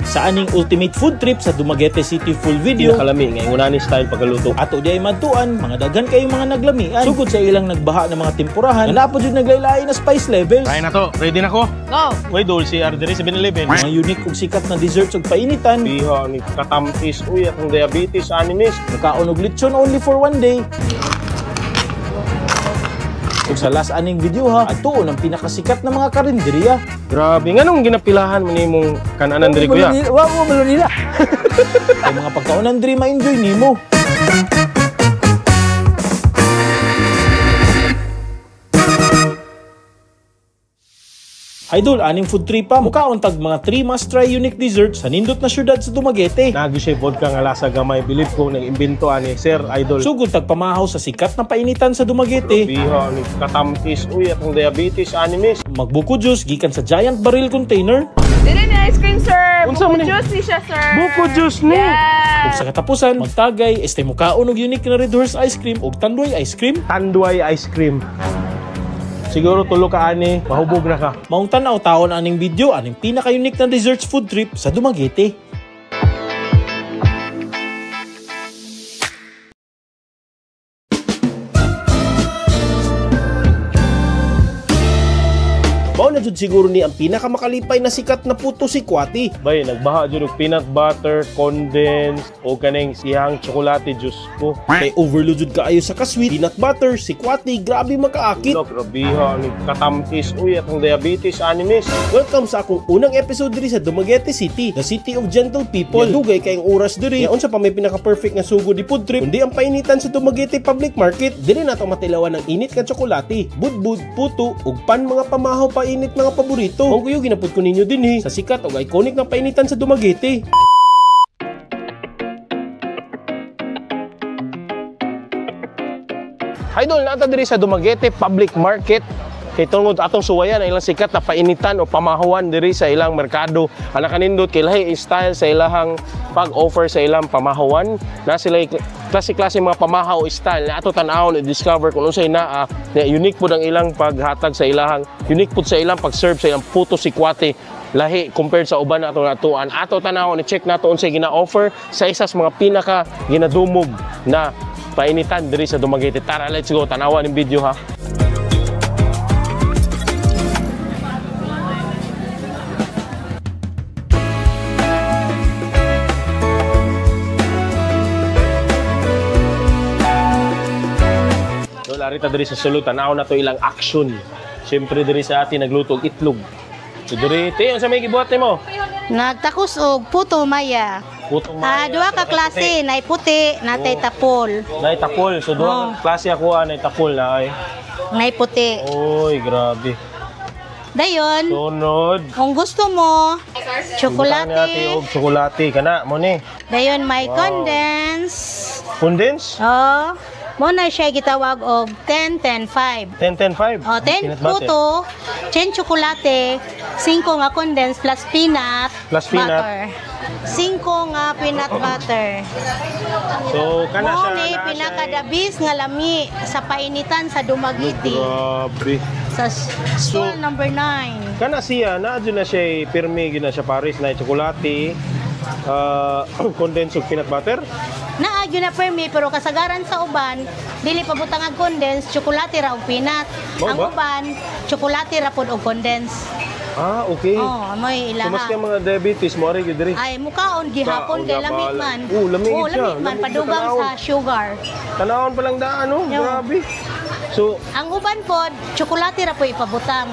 Sa aning ultimate food trip sa Dumaguete City full video, Pinakalami nga ingon ani style pagkaluto. Ato di ay madtuan, mga daghan kayong mga naglamian. Sugod sa ilang nagbaha ng mga tempurahan, na napo jud naglaylay na spice levels. Try na to. Ready na ko. Go! Way dulce ar diri 7-Eleven. Mga unique ug sikat na desserts ug painitan. Biha ni katamtis uy akong diabetes animis. Mukaon og lechon only for one day. Ug sa last aning video ha, adtuon ang pinakasikat na mga karinderya. Grabe nganong ginapilahan man nimong kananan diri kuya? Wa mo malo nila. Ang mga pagkaonan diri ma-enjoy nimo. Idol, aning food trip pa, mukaon tag mga 3 must-try unique desserts sa nindot na syudad sa Dumaguete. Nagi siya vodka nga lasa gamay. Believe ko nang imbento ani Sir Idol. Sugod tag pamahaw sa sikat na painitan sa Dumaguete. Biha ni katamtis uy akong diabetes animis. Magbuko juice gikan sa giant barrel container. Dili ni ice cream, sir. Unsa Buko man ni? juice ni siya, sir. Buko juice ni? Ug Yes. sa katapusan, magtagay este mukaon og unique na Red Horse ice cream ug Tanduay ice cream. Tanduay ice cream. Siguro tulo ka ani, mahubog na ka. Maong tan-aw taon aning video aning pinaka-unique na desserts food trip sa Dumaguete. Mao na jud siguro ni ang pinakamakalipay na sikat na puto si Kwati. Bay, nagbaha jud og peanut butter, condensed, o kaning siyang tsokolate, Diyos ko. Kay overload jud kaayo sa kasweet, peanut butter, si Kwati, grabe makaakit. Look, grabiha ni katamtis uy akong diabetes animis. Welcome sa akong unang episode diri sa Dumaguete City, the city of gentle people. Ya, dugay kayong oras diri. Ya, unsa pa may pinaka-perfect nga sugod di food trip, kundi ang painitan sa Dumaguete Public Market. Diri nato matilawan ang init nga tsokolate, budbud, puto, ug pan mga pamahaw pa init mga paborito. Mao kuyo ginapud ko ninyo dinhi sa sikat ug iconic nga painitan sa Dumaguete. Idol, naata diri sa Dumaguete Public Market. Kay tungod atong suwayan ang ilang sikat na painitan o pamahawan diri sa ilang merkado. Ang nakanindot kay lahi style sa ilahang pag-offer sa ilang pamahawan. Na sila klase-klase mga pamahaw style na ato tan-awon i-discover kung unsay naa na unique pud ang ilang paghatag sa ilahang unique pud sa ilang pag-serve sa ilang puto sikwate lahi compared sa uban na ato natuan. Ato tan-awon i-check nato unsay gina-offer sa isa sa mga pinaka ginadumog na painitan diri sa Dumaguete. Tara, let's go. Tanawan yung video ha. So, lari ta diri sa sulod, tanaw na to ilang action. Siyempre diri sa atin nagluto og itlog. So diri, te, unsa may gibuhat nimo? Nagtakos og puto maya. Putong Ah, maya. duha ka klase, nay puti, natay tapol. Nay tapol. So duha ka klase ako ah, nay tapol na ay. Nay puti. Oy, grabe. Dayon, Sunod. kung gusto mo, Butang ni ate tsokolate. og tsokolate kana mo ni. Dayon may Wow. condense. Condense? Oh, mo na siya gitawag og 10 10 5. 10 10 5. Oh, 10 puto, 10 tsokolate, 5 nga condense plus peanut, Plus peanut. butter. 5 nga peanut butter. So kana Mo siya ni na pinakadabis nga lami sa painitan sa Dumaguete. Grabe. Sa stool number 9. Kana siya naa jud na siya pirmi gyud na siya Paris na tsokolate, condense ug peanut butter. Naagyo na permi pero kasagaran sa uban dili pa butang ang condense, tsokolate ra og peanut. Mao Ang ba? uban, tsokolate ra pod og condense. Ah, okay. Oh, amoy So ilaha. maski ang mga diabetes mo ari gyud diri. Ay, mukaon gihapon Kaon, kay lamig gabala. man. Oo, lamig Oh, siya. lamig man Lamig siya padugang tanawon. sa sugar. Tanawon pa lang daan no. Yo. Grabe. So, Ang uban pod, tsokolate ra po ipabutang.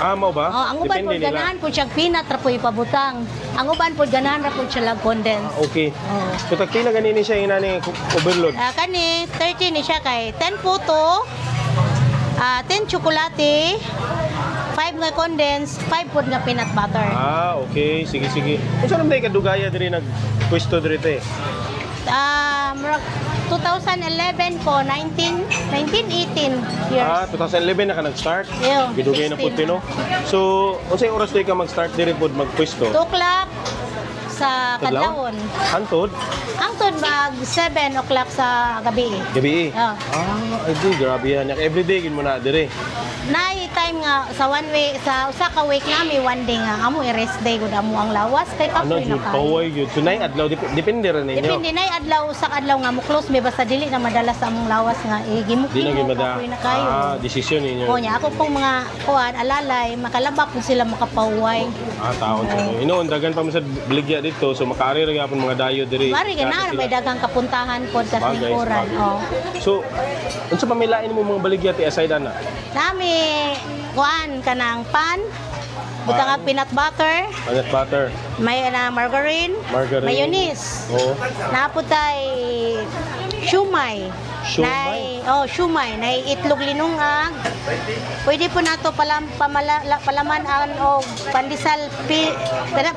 ah, mao ba? Oh, ang uban Depende pod nila. ganahan pod siyang peanut ra po ipabutang. Ang uban pod ganahan ra pod siya lang condense. Ah, okay. Oh. So tagpila ganini siya inani overload. Ah, kani 30 ni siya kay 10 puto, 10 tsokolate, 5 nga condense, 5 pod nga peanut butter. Ah, okay. Sige, sige. Unsa naman day kadugaya diri nagpwesto diri te? Ah, murag 2011 po, 1918 years. Ah, 2011 na ka nag-start. Yo, Gidugay na pud 16. te, no. So, unsay oras day ka mag-start diri pud magpwesto? 2 o'clock sa Kadlawon? kadlawon. Hantod? Hangtod mag 7 o'clock sa gabi. Gabi. Oh. Ah, ay di grabe yan. Everyday gid mo na diri. Nay time nga sa one way sa usa ka week nami one day nga amo i-rest day gud amo ang lawas kay Ano kapoy na jud kayo. pahuway jud. So nay adlaw depende ra ninyo. Depende na adlaw usa ka adlaw nga mo close may basta dili na madala sa among lawas nga Di na gimukimo gyud mada. kapoy na kayo. Ah, desisyon ninyo. O niya, ako pong mga kuan alalay makalaba po sila makapahuway. Ah, taon sa inyo. Inoon dagan pa mo sa baligya dito so makaari ra gyapon mga dayo diri. Mari ka na may daghang kapuntahan pod sa Bagay, lingkuran. bagay. Oh. So, unsa pa may lain mo mga baligya ti aside ana? Nami kuan kanang pan, butang ang peanut butter, Peanut butter, may na margarine, margarine. mayonnaise. Oo. Naputay shumay. Siomai? Nay, oh, shumay, nay itlog linungag. Pwede po nato palaman ang og pandesal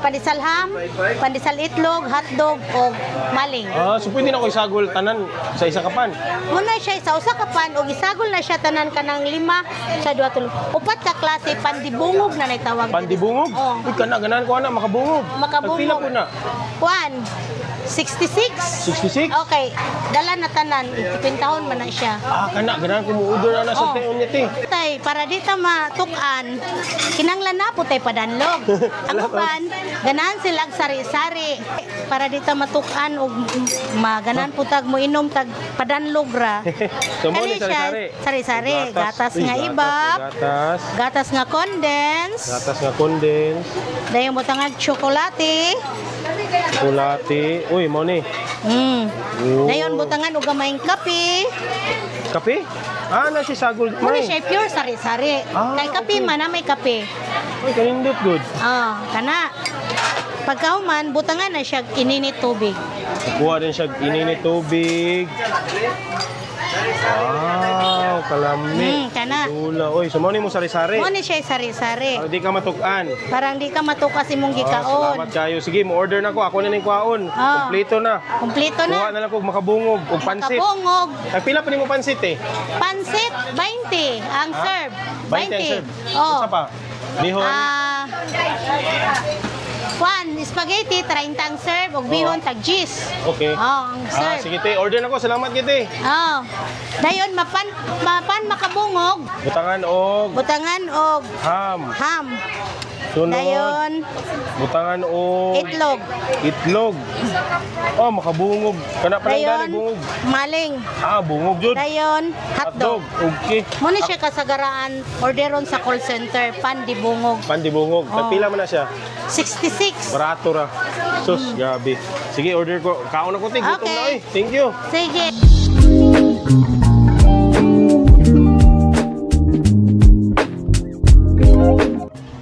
pandesal ham, pandesal itlog, hotdog og maling. Ah, so pwede na ko isagol tanan sa isa ka pan. Muna siya sa usa ka pan og isagol na siya tanan kanang lima sa duha tulo. Upat ka klase pandibungog na nay tawag. Pandibungog? Oh. Uy, kana ganahan ko ana makabungog. Makabungog. Tagpila ko na. Kwan 66. 66? Okay, dala na tanan, ipintahon man na siya. Ah, kana ganahan ko mo order ana sa Oh. teon niya ti. Tay, para di ta matukan, kinanglan na po tay padanlog. Ang uban, ganahan sila og sari-sari. Para di ta matukan og maganahan po tag mo inom tag padanlog ra. So mo Kani ni siya, sari-sari. Sari-sari, gatas Uy, nga ibab, Gatas. gatas nga condense, Gatas nga condense, dayon mo tangag tsokolate. kulati. Uy, mo ni. Oh. Dayon butangan og gamayng kape. Kape? Ah, na si sagol. Muna May. siya pure sari-sari. Ah, Kay kape okay. man na may kape. Uy, kanindot good. Ah, kana. Pagkahuman, butangan na siya ininit tubig. Kuha din siya ininit tubig. Wow, kalami. Kana. Dula. Uy, so mo ni mo sari-sari. Mo ni siya sari-sari. Para di ka matukan. Parang di ka matukas imong Ah, gikaon. salamat kayo. Sige, mo order na ko. Ako na ning kwaon. Ah. Kompleto na. Kompleto Kuha na. na lang ko makabungog og pansit. Makabungog. Tagpila pa nimo pansit eh? Pansit, 20 ang Ha? serve. 20 ang serve. Oh. Unsa pa? Bihon. Ah. Kwan, spaghetti, 30 ang serve. Ug bihon, tag gis. Okay. Oh, ang Ah, serve. sige te, order na ko. Salamat gid te. Oh. Dayon mapan mapan makabungog, Butangan og butangan og ham. ham. Sunod. Dayon Butangan og itlog. itlog. Oh, makabungog. Kana pa lang dali Dayon bungog. maling. Ah, bungog jud. Dayon hotdog. Okay. Muna siya kasagaraan orderon sa call center pandibungog. Pandibungog. Oh. Tagpila man na siya? 66. Barato ra. Sus, grabe. Sige, order ko. Kaon na ko, te. Gutom Okay. na oy. Thank you. Sige.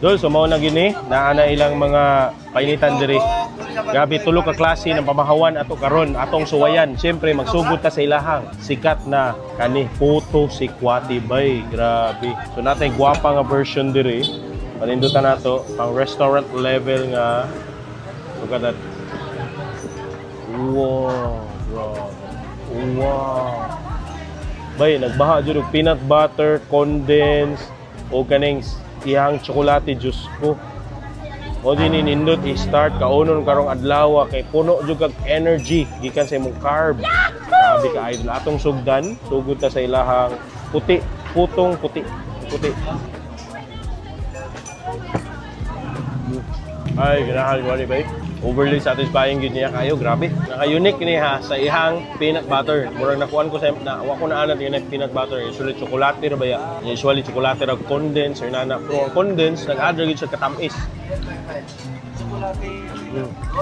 Dol, so mao na gini, naa na ilang mga painitan diri. Grabe tulo ka klase ng pamahawan ato karon atong suwayan. Siyempre magsugod ta sa ilahang sikat na kani puto sikwati bay. Grabe. So natay gwapa nga version diri. Panindutan nato pang restaurant level nga. Look at that. Wow, grabe. Wow. Bay, nagbaha jud og peanut butter, condense, o kaning iyang tsokolate juice ko. O din nindot i-start kaunon karong adlaw kay puno jud kag energy gikan sa imong carb. Grabe ka idol. Atong sugdan, sugod ta sa ilahang puti, putong puti, puti. Ay, ganahan ko ni bay. Overly satisfying gyud niya kayo, grabe. Naka-unique ni ha sa ihang peanut butter. Murag nakuan ko sa na wa ko na anad yung peanut butter. Usually tsokolate ra ba ya? Usually tsokolate ra condense or nana. Pero ang condense nag-add ra gyud siya katamis.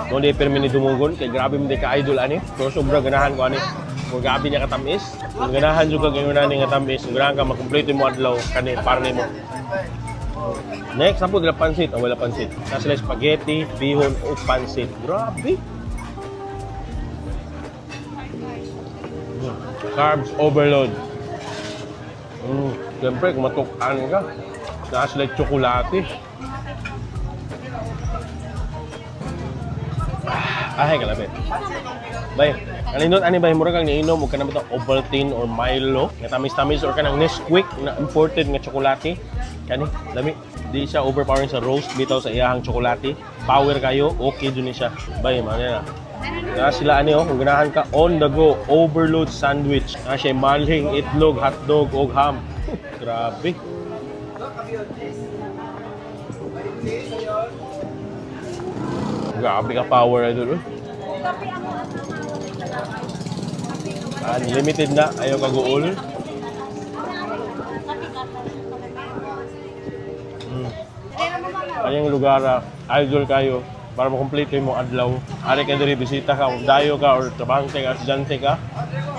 Mo di pirmi ni dumugon kay grabe man di ka idol ani. Pero sobra ganahan ko ani. Kung grabe niya katamis. Kung ganahan jud ka gayon ani nga tamis, kung ganahan ka makumpleto mo adlaw kani para nimo. Next, apo nila pansit. Ah, wala pansit. Nasa sila spaghetti, bihon, o pansit. Grabe. Carbs overload. Siyempre, kung matukaan ka, nasa sila tsokolate. Ay, kalabi. Bay, kanindot ani bay murag kang niinom og kanang bitong Ovaltine or Milo nga tamis-tamis or kanang Nesquik na imported nga tsokolate. Kani, lami. Di siya overpowering sa roast bitaw sa iyahang tsokolate. Power kayo, okay jud ni siya. Bay, man na. Na sila ani oh, kung ganahan ka on the go overload sandwich. Na siya maling itlog, hotdog og ham. Grabe. Grabe ka power, idol, uy. Unlimited na, ayaw kaguol. Kanyang lugar, idol kayo para makomplete mo adlaw. Ari ka diri, bisita ka, dayo ka, or trabahante ka, estudyante ka.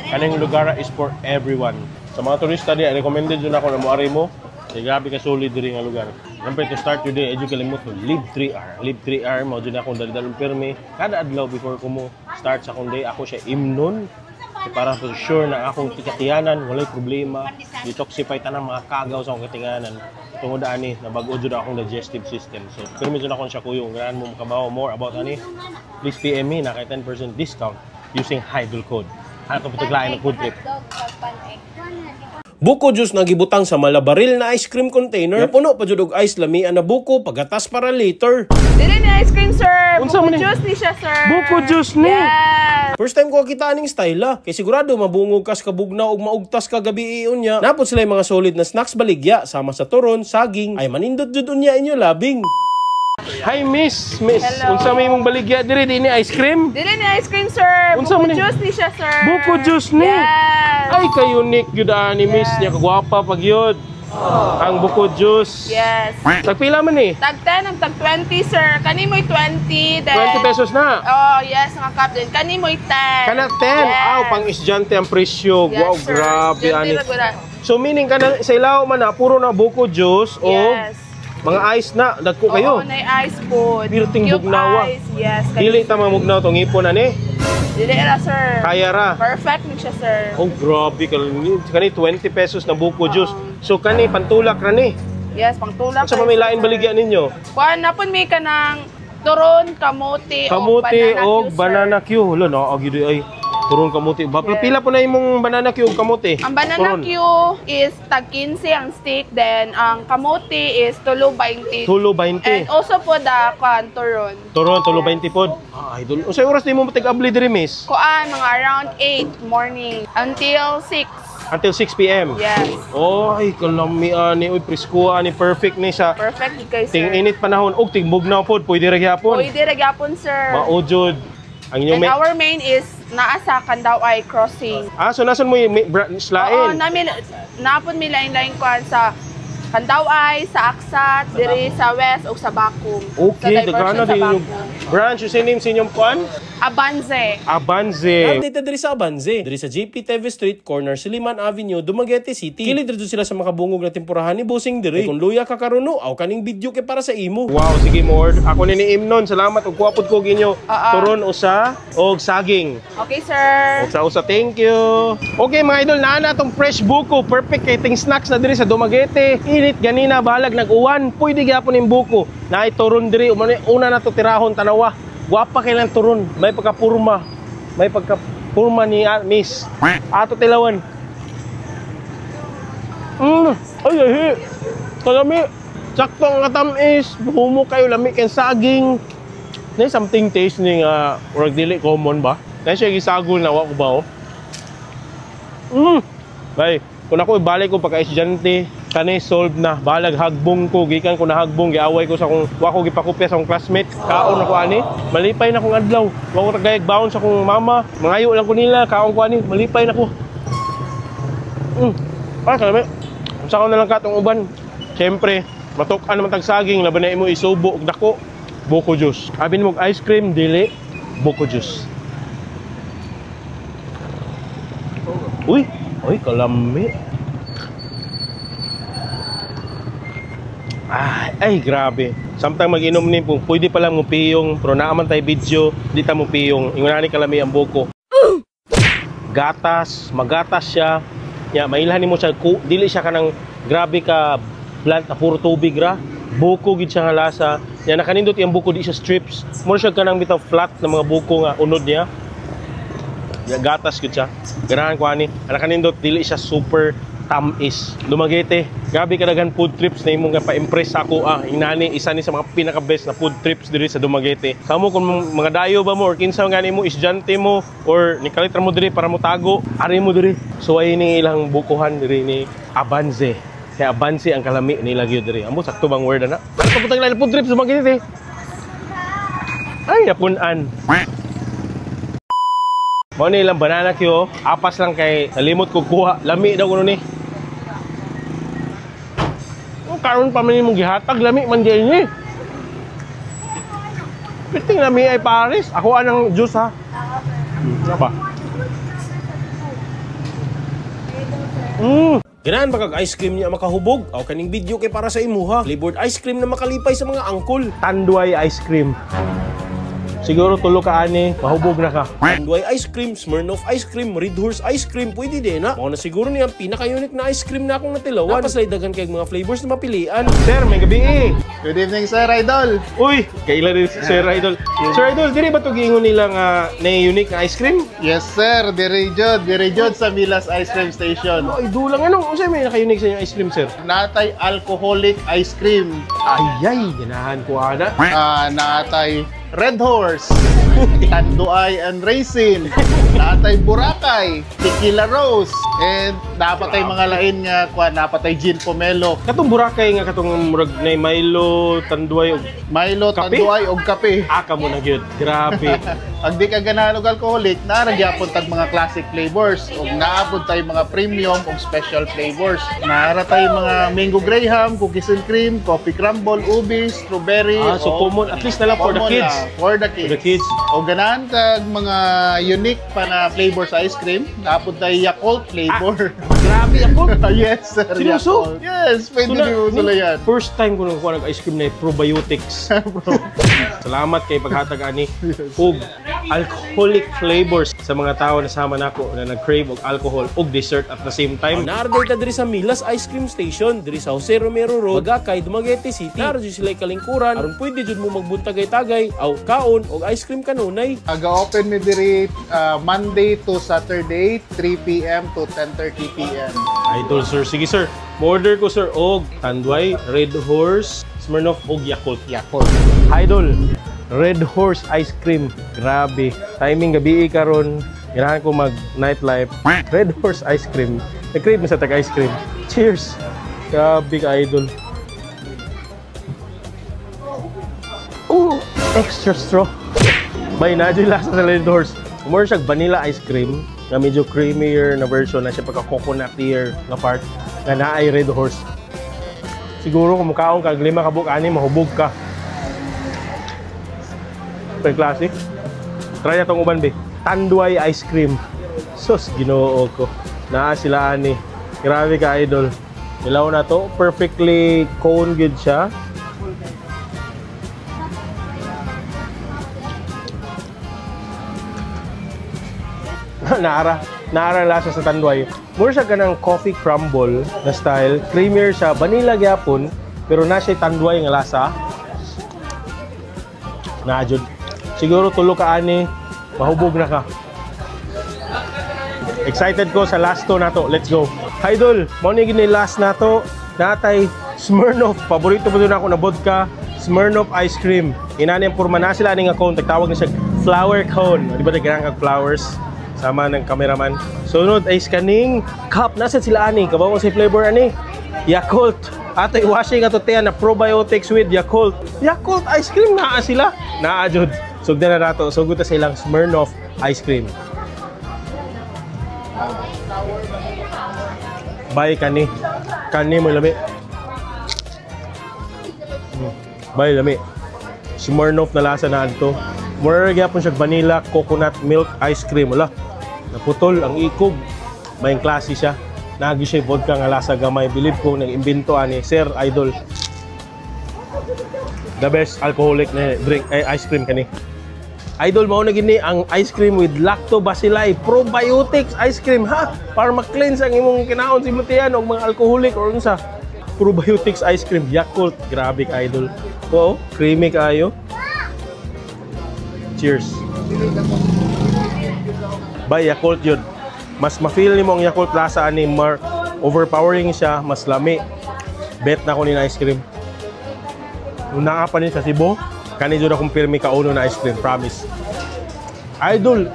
Kanyang lugar is for everyone. Sa mga turista di, recommended yun ako na moari mo. Kaya grabe ka solid diri nga lugar. Siyempre, to start your day, educate mo to Live 3R. Live 3R, mao dyan akong dalidalong pirmi. Kada adlaw before ko mo start sa akong day, ako siya imnon. Kaya para to sure na akong tikatiyanan, walay problema. Detoxify tanang mga kagaw sa akong katinganan. Tungod ani, nabag-o jud akong digestive system. So, pirmi jud akong siya kuyong. Ganahan mo makabaw more about ani, please PM me na kay 10% discount using Hydol code. Ano ito patuglain ng food trip? Buko juice na gibutang sa malabaril na ice cream container. Napuno pa jud og ice lamian na buko pagatas para later. Dili ni ice cream, sir. Unsa Buko man ni? juice ni siya, sir. Buko juice ni? Yes. First time ko kita aning style ah. Kay sigurado mabungog kas kabugnaw ug maugtas ka gabi unya. Napod sila yung mga solid na snacks baligya sama sa turon, saging. Ay manindot jud unya inyo labing. Hi miss, miss. Hello. Unsa may imong baligya diri di ni ice cream? Dili ni ice cream, sir. Unsa Buko man ni? juice ni siya, sir. Buko juice ni? Yes. Ay kayo unique gyud ani miss, Yes. nya kagwapa pag yun. Ang buko juice. Yes. Tagpila man ni? Tag 10 ang tag 20, sir. Kani mo'y 20, then 20 pesos na. Oh, yes, mga cup din. Kani mo'y 10. Kana 10. Yes. Aw, pang estudyante ang presyo. Yes, wow, sir. grabe Estudyante ani. ra gud. So meaning kana sa ilaw man na puro na buko juice o Yes. mga ice na dagko kayo. Oo, na ice po. Pirting Cube bugnawa. ice. Yes. Dili ta mamugnaw tong ipon ani. Dili ra, sir. Kaya ra. Perfect ni siya, sir. Oh, grabe kani 20 pesos na buko juice. So kani pantulak ra ni. Yes, pangtulak. Unsa pa may lain baligya ninyo? Kuan na pud mi ka ng turon, kamote, Kamote o og banana banana Q. Hulo na agi di ay. Turon kamote. Ba, Yes. pila po na imong banana Q og kamote? Ang banana Turon. Q is tag 15 ang stick, then ang kamote is tulo 20. Tulo 20. And also po the kuan turon. Turon tulo 20 pod. Ah, idol. Unsay oras nimo tig-abli diri, miss? Kuan mga around 8 morning until 6. Until 6 PM. Yes. Oh, ay kalami ani uy presko ani perfect ni sa Perfect gid kay sir. ting init panahon og ting bugnaw pod pwede ra gyapon. Pwede ra gyapon, sir. Mao jud. Ang inyong And may our main is naa sa Kandaway Crossing. Ah, so nasan mo yung branch Oo, lain? namin napon mi lain-lain kuan sa Kandaway, sa Aksat, diri sa West ug sa Bakong. Okay, sa diversion dagana sa din yung Bakong. branch yung name sa inyong kuan? Abanze. Abanze. Update diri sa Abanze, diri sa JP Teves Street, corner Siliman Avenue, Dumaguete City. Kilid ra jud sila sa makabungog na tempurahan ni Busing diri. Kung luya ka karon, aw kaning video kay para sa imo. Wow, sige mo order. Ako ni ni Imnon, salamat og kuha pud ko ginyo. Oo. Turon usa og saging. Okay, sir. Og sa usa, thank you. Okay mga idol, naa na atong fresh buko. Perfect kay ting snacks na diri sa Dumaguete. Init ganina bahalag nag-uwan, pwede gyapon ning buko. Naay turon diri, una na to tirahon tanawa. Gwapa kay lang turon, may pagkapurma. May pagkapurma ni miss. Ato tilawan. Ay ay. Kalami. Sakto ang katamis, humo kayo lami kay saging. Na something taste ni nga murag dili common ba? Na siya gisagol na wa ko ba oh. Bay, kung ako ibalik ko pagka estudyante, kani solve na. Balag hagbong ko, gikan ko na hagbong, giaway ko sa kung wa ko gipakopya sa akong classmate. Kaon ako ani, malipay na kong adlaw. Wa ko tagayag baon sa akong mama. Mangayo lang ko nila, kaon ko ani, malipay na ko. Para kalami. Unsa ko na lang katong uban. Siyempre, matuk-an naman tag saging, laban na imo isubo og dako. Buko juice. Abi nimo og ice cream dili, buko juice. Uy, uy kalami. Ay, ay grabe. Samtang mag-inom ni po, pwede pa lang mo piyong, pero naaman tayo video, di ta mo piyong. Ingon ani kalami ang buko. Gatas, magatas siya. Ya, mailhan nimo siya, dili siya kanang grabe ka blunt na puro tubig ra. Buko gid siya nga lasa. Ya nakanindot iyang buko di siya strips. Mura siya kanang bitaw flat na mga buko nga unod niya. Ya, gatas gid siya. Ganahan ko ani. Ang nakanindot dili siya super tamis. Dumaguete, grabe kadaghan food trips na imong pa-impress sa ako ah. Inani isa ni sa mga pinaka-best na food trips diri sa Dumaguete. Kamo kung mga dayo ba mo or kinsa nga nimo estudyante mo or nikalit ra mo diri para mo tago, ari mo diri. Suway ni ilang bukuhan diri ni Abanze. Kaya abansi ang kalami nila gyud diri. Amo sakto bang word ana? Ano putang lain food trip sa Dumaguete? Ay, napunan. Mao ni ilang banana cue, oh. Apas lang kay nalimot ko kuha. Lami daw kuno ni. Oh, karon pa man nimong gihatag lami man di ni. Piting lami ay Paris. Ako anang juice ha. Ano ba? Ganahan ba kag ice cream niya makahubog? Aw kaning video kay para sa imuha. Flavored ice cream na makalipay sa mga angkol. Tanduay ice cream. Siguro tulo ka ani, mahubog na ka. Tanduay ice cream, Smirnoff ice cream, Red Horse ice cream, pwede din na. Mao na siguro niya ang pinaka-unique na ice cream na akong natilawan. Napaslay daghan kay mga flavors na mapilian. Sir, may gabi eh. Good evening, Sir Idol. Uy, kailan rin si Sir Idol. Sir Idol, diri ba to giingon nila nga na unique na ice cream? Yes, sir. Dire jud, dire jud sa Milas Ice Cream Station. Ay, dulang ano, unsa may naka-unique sa inyong ice cream, sir? Natay alcoholic ice cream. Ay, ay, ganahan ko ana. Natay Red Horse, Tanduay and Raisin, natay Boracay, Tequila Rose, and napatay mga lain nga kuan, napatay gin pomelo, Katong Boracay nga katong murag na Milo, Tanduay ug Milo, Kape? Tanduay og kape. aka mo na gyud. Grabe. Pag di ka ganahan og alcoholic, naa ra gyapon tag mga classic flavors ug naa pud tay mga premium ug special flavors. Naa ra tay mga mango graham, cookies and cream, coffee crumble, ubi, strawberry. Ah, so o common at least na lang for the common kids. lang, for the kids. For the kids. O ganahan kag mga unique pa na flavor sa ice cream, naa pud tay Yakult flavor. Grabe ako. Yes, sir. Seryoso? Yakult. Yes, pwede So, so, sila yan. First time ko nakakuha ng ice cream na probiotics. Salamat kay paghatag ani og alcoholic flavors sa mga tao na sama nako na nag-crave og alcohol og dessert at the same time. Naarday ta diri sa Milas Ice Cream Station diri sa Jose Romero Road, Bagakay, Dumaguete City. Naa jud sila kalingkuran aron pwede jud mo magbuntagay-tagay aw kaon og ice cream kanunay. Aga-open mi diri Monday to Saturday, 3 p.m. to 10:30 p.m. Idol sir, sige sir. Mo-order ko sir og Tanduay, Red Horse, Smirnoff og Yakult. Yakult. Idol, Red Horse ice cream. Grabe. Timing gabi karon. Ganahan ko mag nightlife. Red Horse ice cream. Nag-crave mo sa tag ice cream. Cheers. Grabe ka idol. Oh, extra straw. May na lasa sa Red Horse. More siya vanilla ice cream na medyo creamier na version na siya pagka coconutier nga part nga naay Red Horse. Siguro kung mukaon kag 5 ka buok ani mahubog ka. Pero classic. Try na tong uban be. Tanduay ice cream. Sus, Ginoo ko. Naa sila ani. Grabe ka idol. Ilaw na to. Perfectly cone good siya. Naara. Naara lasa sa Tanduay. More siya ganang coffee crumble na style. Creamier siya. Vanilla gyapon. Pero na siya Tanduay nga lasa. Na jud. Siguro tulo ka ani, mahubog na ka. Excited ko sa last to nato. Let's go. Idol, mao ni gini last nato. Natay Smirnoff. Paborito po din ako na vodka. Smirnoff ice cream. Inani ang porma na sila ani nga cone. Tagtawag na siya flower cone. Di ba nagkanang kag flowers? Sama ng cameraman. Sunod ay kaning cup. Nasa sila ani. Kabaw si flavor ani. Yakult. Ato iwashing ato tiyan na probiotics with Yakult. Yakult ice cream naa sila. Naa jud. Sugdan na nato. Sugod ta sa ilang Smirnoff ice cream. Bye kani. Kani mo lami. Bye lami. Smirnoff na lasa na adto. Mura gyapon siya vanilla coconut milk ice cream. Wala. Naputol ang ikog. May klase siya. Nagi siya vodka nga lasa gamay. Believe ko nag-imbento ani Sir Idol. The best alcoholic na drink ay ice cream kani. Idol, mao na gini ang ice cream with lactobacilli probiotics ice cream ha para ma-cleanse ang imong kinaon si mutian og mga alcoholic or unsa. Probiotics ice cream Yakult, grabe ka idol. Oo, creamy kaayo. Cheers. Bay Yakult yun. Mas ma-feel nimo ang Yakult lasa ani, more overpowering siya, mas lami. Bet na ko ni na ice cream. Nung naa pa ni sa Cebu, kani jud akong pirmi kauno na ice cream, promise. Idol,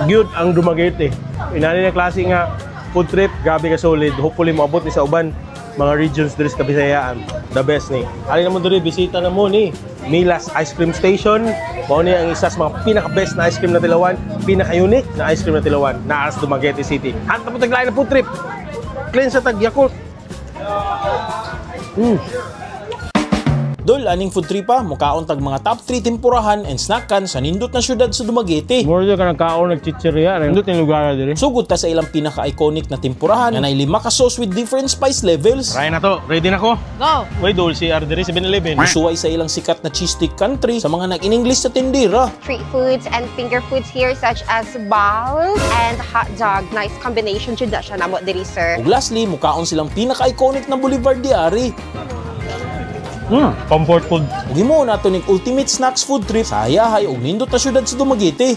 gyud ang Dumaguete. Inani na klase nga food trip, grabe ka solid. Hopefully moabot ni sa uban. mga regions diri sa Kabisayaan. The best ni. Ali na mo diri, bisita na mo ni Mila's Ice Cream Station. Mao ni ang isa sa mga pinaka-best na ice cream na tilawan, pinaka-unique na ice cream na tilawan naa sa Dumaguete City. Hanta po taglain na food trip. Clean sa tag Yakult. Dol, aning food tripa, mukaon tag mga top 3 tempurahan and snackan sa nindot na syudad sa Dumaguete. More ka nagkaon nagchichirya. Nindot yung lugar diri. Sugod ta sa ilang pinaka-iconic na tempurahan nga nay 5 ka sauce with different spice levels. Try na to. Ready na ko. Go! Way dol CR diri 7-Eleven. Musuway sa ilang sikat na cheese stick country sa mga nag-in-English sa tindera. Street foods and finger foods here such as balls and hot dog. Nice combination jud na siya namo diri, sir. Ug lastly, mukaon silang pinaka-iconic na Boulevard Diari. Comfort food. Ug himo nato ning ultimate snacks food trip sa hayahay ug nindot na syudad sa Dumaguete.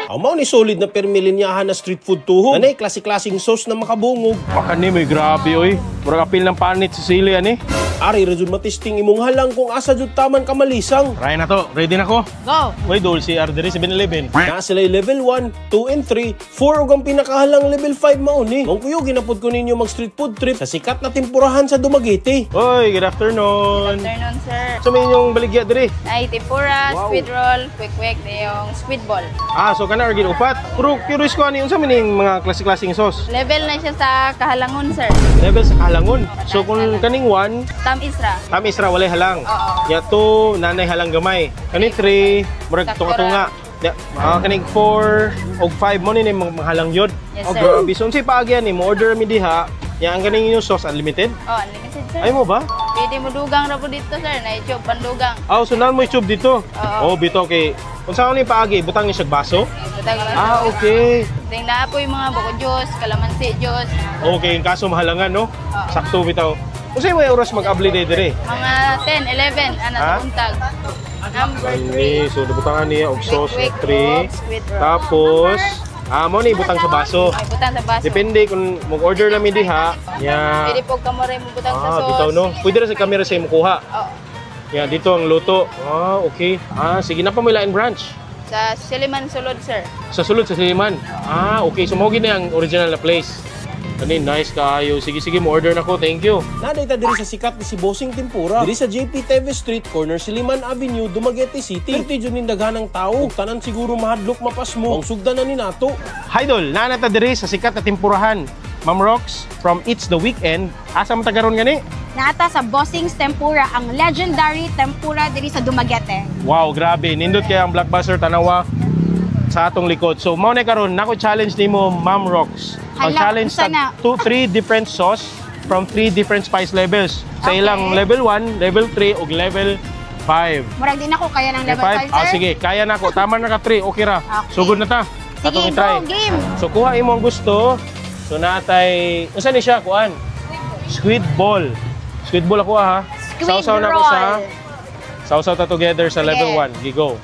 Ang mao ni solid na permilinyahan na street food tuhog. Nanay klase-klaseng sauce na makabungog. Baka ni may grabe oy. Murag apil ng panit sa sili ani. Ari ra jud matisting imong halang kung asa jud taman ka malisang. Try na to. Ready na ko. Go! Way dol CR diri 7-Eleven. Na sila level 1, 2 and 3, 4 ug ang pinakahalang level 5 mao ni. Mong kuyo ginapod ko ninyo mag street food trip sa sikat na tempurahan sa Dumaguete. Oy, good afternoon. Good afternoon, sir. So may inyong baligya diri. Ay, tempura, Wow. squid roll, quick-quick, yung squid ball. Ah, so kana orgin upat. Pero curious ko ani unsa man ning mga klase-klaseng sauce? Level na siya sa kahalangon, sir. Level sa kahalangon. So kung kaning 1, Tamis ra. tamis ra walay halang. Oo. Nya 2, nanay halang gamay. Kaning 3, murag Sakto tunga-tunga. Nya, kaning 4 og 5 mo ni mga halang yod. Yes, Oh, sir. grabe. So unsay paagyan ni mo order mi diha. Nya ang kaning inyong sauce unlimited? Oh, unlimited, sir. Ay mo ba? Pwede mo dugang ra po dito, sir. Na tube pandugang. Ah, so naan mo tube dito. Oo. Oh, bito kay unsa ni paagi butang ni siya baso? Butang lang. Ah, okay. Ting naa po yung mga buko juice, kalamansi juice. Okay, yung kaso mahalangan no? Oo. Sakto bitaw. Unsay may oras mag-abli day dire? Mga 10, 11, ana Ha? sa untag. Number Ani, so butangan niya og sauce Quick, na 3. quick, squid roll. Tapos, mo ni butang sa baso. Ay, butang sa baso. Depende kung mag-order na mi diha, nya. Pwede po kamo rin mo butang sa Ah, sauce. bitaw no. Pwede ra sa kamera sa imo kuha. Oo. Ya, dito ang luto. Ah, okay. Ah, sige na pa mo ilain branch. Sa Siliman Sulod, sir. Sa sulod sa Siliman. Ah, okay. So mao gini ang original na place. Ani nice kaayo. Sige sige, mo order na ko. Thank you. Naday ta diri sa sikat ni si Bossing Tempura. Diri sa JP Teves Street, corner Siliman Avenue, Dumaguete City. Perti jud ning daghanang tao. Ug tanan siguro mahadlok mapasmo. Ang sugdan na ni nato. Hi dol, naa na ta diri sa sikat na tempurahan. Ma'am Rox from It's the Weekend. Asa man ta karon gani? Naata sa Bossing's Tempura, ang legendary tempura diri sa Dumaguete. Wow, grabe. Nindot kay ang blockbuster tanawa sa atong likod. So mao na karon nako challenge nimo Ma'am Rox. Ang Hala, challenge unsa tag na? 2 3 different sauce from 3 different spice levels. Sa Okay. ilang level 1, level 3 ug level 5. Murag din ako kaya ng level 5, Ah, sir. sige, kaya na ako. Tama na ka 3, okay ra. Okay. Sugod na ta. Sige, Atong go, i-try. game. So kuha imo ang gusto. So natay, unsa ni siya kuan? Squid ball. Squid ball ako ha. Squid Sausaw na ako sa roll. Sausaw ta together sa Sige. level 1. Gigo.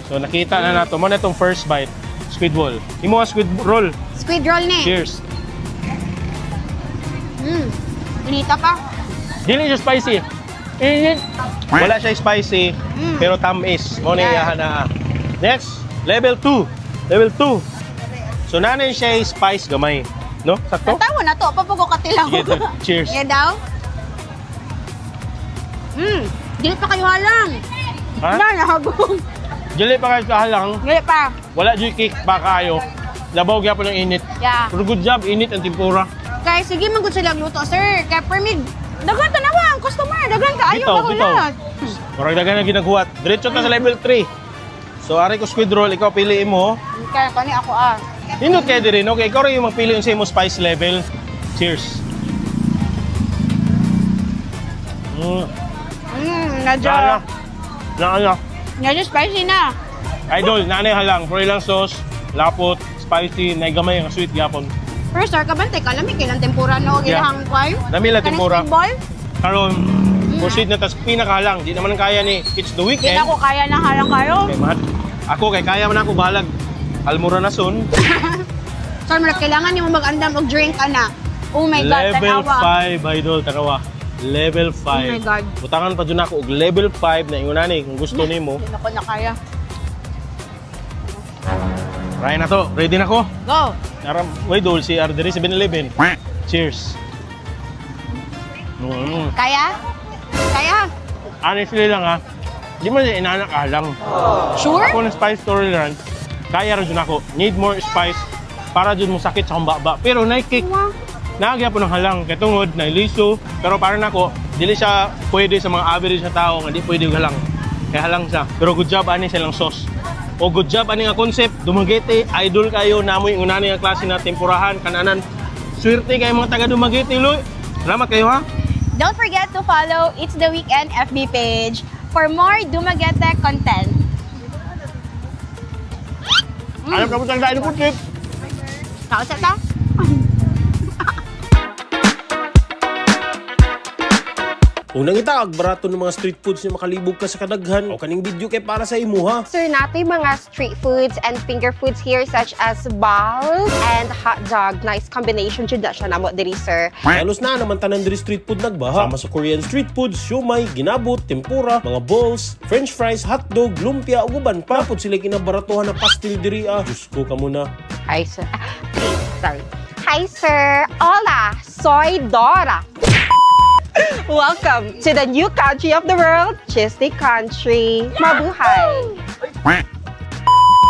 So nakita na nato mo na itong first bite. Squid ball. Imo ang squid roll. Squid roll ni. Cheers. Inita pa. Dili siya spicy. Init. Wala siya spicy, pero tamis. Mo na Yeah. iyahan na. Next, level 2. Level 2. So nanay siya spice gamay. No? Sakto? Natawa na to, papugo katilaw. Sige, cheers. Yeah daw. Dili pa kayo halang. Ha? Na, nahagong. Dili pa kayo sa halang. Dili pa. Wala jud cake pa kayo. Labaw gyapon ang init. Yeah. Pero good job, init ang tempura. Kaya sige, man gud sila luto, sir. Kaya permig, daghan tanawa ang customer, daghan kaayo Bitaw, bitaw. bahulat. Murag daghan na ginaghuwat. Diretso ta sa level 3. So ari ko squid roll, ikaw piliin mo. Kaya kani ako ah. Nindot kay diri no, kay ikaw ra yung magpili unsa imong spice level. Cheers. Medyo, Naana. Naana. medyo spicy na. Idol, naanay halang. Pero ilang sauce, lapot, spicy, nay gamay ang sweet gyapon. Pero sir, kabantay ka, lami kailang tempura no, Yeah. ilahang kway. Lami lang Kanang tempura. squid ball? Karon, proceed na tas pinakahalang. Di naman kaya ni It's the Di Weekend. na ako kaya ng halang kayo. Kay mahal. Ako kay kaya man ako bahalag. Almura na soon. Sir, murag kailangan nimo mag-andam og drink ana. Oh my God, Level tanawa. 5, idol, tanawa. Level 5. Oh my God. Butangan pa dyan ako og level 5 na ingon ani kung gusto nimo. Hindi na ko na kaya. Try na to. Ready na ko. Go! Aram, wait, dol si R diri 7-Eleven. Cheers. Kaya? Kaya? Honestly lang ha. Di man siya inanak alang. Sure? Ako ng spice tolerant, kaya ra jud ako. Need more spice para jud mo sakit sa akong baba. Pero naikik, naagya po ng halang. Kay tungod, nailiso. Pero para nako, dili siya pwede sa mga average na tao nga di pwede og halang. Kaya halang siya. Pero good job ani sa ilang sauce. O good job ani nga concept, Dumaguete, idol kayo namoy unani nga klase na tempurahan, kananan. Swerte kayo mga taga Dumaguete, Loy. Salamat kayo ha. Don't forget to follow It's the Weekend FB page for more Dumaguete content. Alam ka mo tanggalin po trip. Kausa ta? Unang itaag, barato ng mga street foods ni makalibog ka sa kadaghan. O kaning video kay para sa imuha. Sir, natay mga street foods and finger foods here such as balls and hot dog. Nice combination jud na siya namo diri, sir. Halos na naman tanan diri street food nagbaha. Sama sa Korean street foods, siomay, ginabot, tempura, mga balls, french fries, hotdog, lumpia ug uban pa. Pud sila kinabaratuhan na pastil diri ah. Diyos ko kamo na. Hi, sir. Ah, sorry. Hi, sir. Hola, soy Dora. Welcome to the new country of the world, Chisty Country. Mabuhay!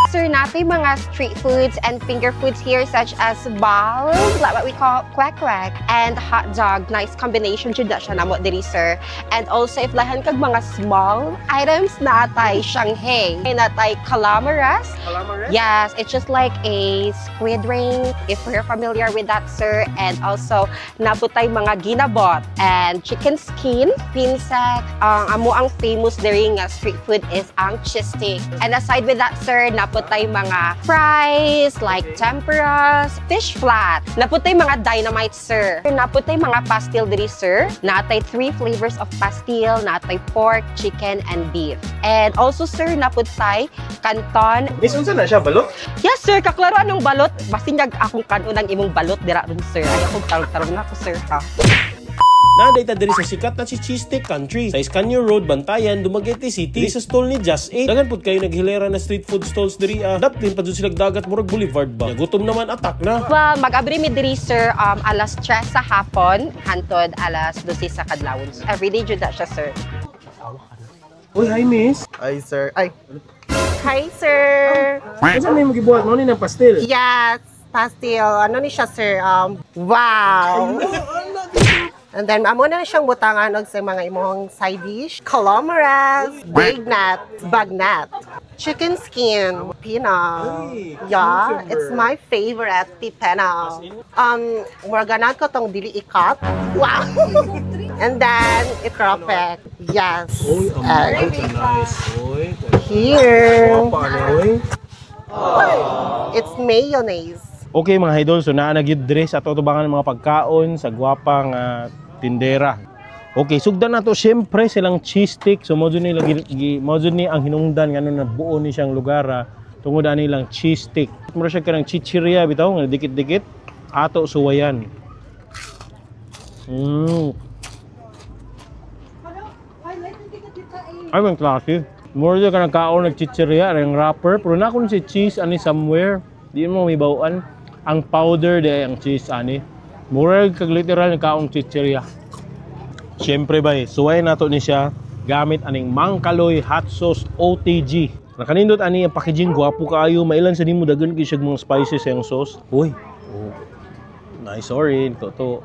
Sir, natay mga street foods and finger foods here such as balls, like what we call kwek-kwek, and hot dog. Nice combination jud na siya namo diri, sir. And also, if lahan kag mga small items, natay Shanghai, natay calamares. Calamares? Yes, it's just like a squid ring, if you're familiar with that, sir. And also, nabutay mga ginabot and chicken skin, pinsek. Ang amo ang famous diri nga street food is ang cheese stick. And aside with that, sir, naputay mga fries, like tempuras, fish flat. Naputay mga dynamite, sir. Naputay mga pastil diri, sir. Natay three flavors of pastil, natay pork, chicken, and beef. And also, sir, naputay canton. Miss, unsa na siya, balot? Yes, sir, kaklaro anong balot. Basinyag akong kanon ang imong balot dira ron, sir. Ay, akong tarong-tarong na ako, sir, ha. Naday ta diri sa sikat na si Cheese Stick Country sa Escanio Road, Bantayan, Dumaguete City. Diri sa stall ni Just 8. Dagan pud kayo naghilera na street food stalls diri ah. Daplin pa jud sila dagat murag boulevard ba. Nya gutom naman atak na. Well, mag-abri mi diri, sir, alas 3 sa hapon, hantod alas 12 sa kadlawon. Everyday jud na siya, sir. Uy, hi miss. Ay, sir. Ay, Hi, sir. Unsa may magibuhat mo ni ng pastil? Yes, pastil. Ano ni siya, sir? Wow. And then, amo na siyang butangan og sa mga imong side dish. Calamares, bignat, bagnat, chicken skin, pino. Yeah, it's my favorite, pipeno. Morganat ko tong dili ikat. Wow. And then, itropek. Yes. Uy, ang And nice. Uy, here, guwapa na, uy. it's mayonnaise. Okay mga idol, so naa na gyud diri sa ato tubangan ng mga pagkaon sa gwapa nga tindera. Okay, sugdan nato syempre silang cheese stick. So mo jud nila mo jud ni ang hinungdan ngano na buo ni siyang lugar ah, tungod ani lang cheese stick. Mura siya kanang chichirya bitaw nga dikit-dikit ato suwayan. Ay, man klase. Mura siya kanang kaon nag chichirya, ang wrapper. Pero na si cheese ani somewhere. Di mo may bawaan. Ang powder di ay ang cheese ani. Mura kag literal ng kaong chichirya. Siyempre bay, suway nato ni siya gamit aning Mangkaloy Hot Sauce OTG. Nakanindot ani ang packaging gwapo kaayo, mailan sa nimo dagan kay siya mga spices sa iyang sauce. Uy. Oh. Nice, sorry, to to.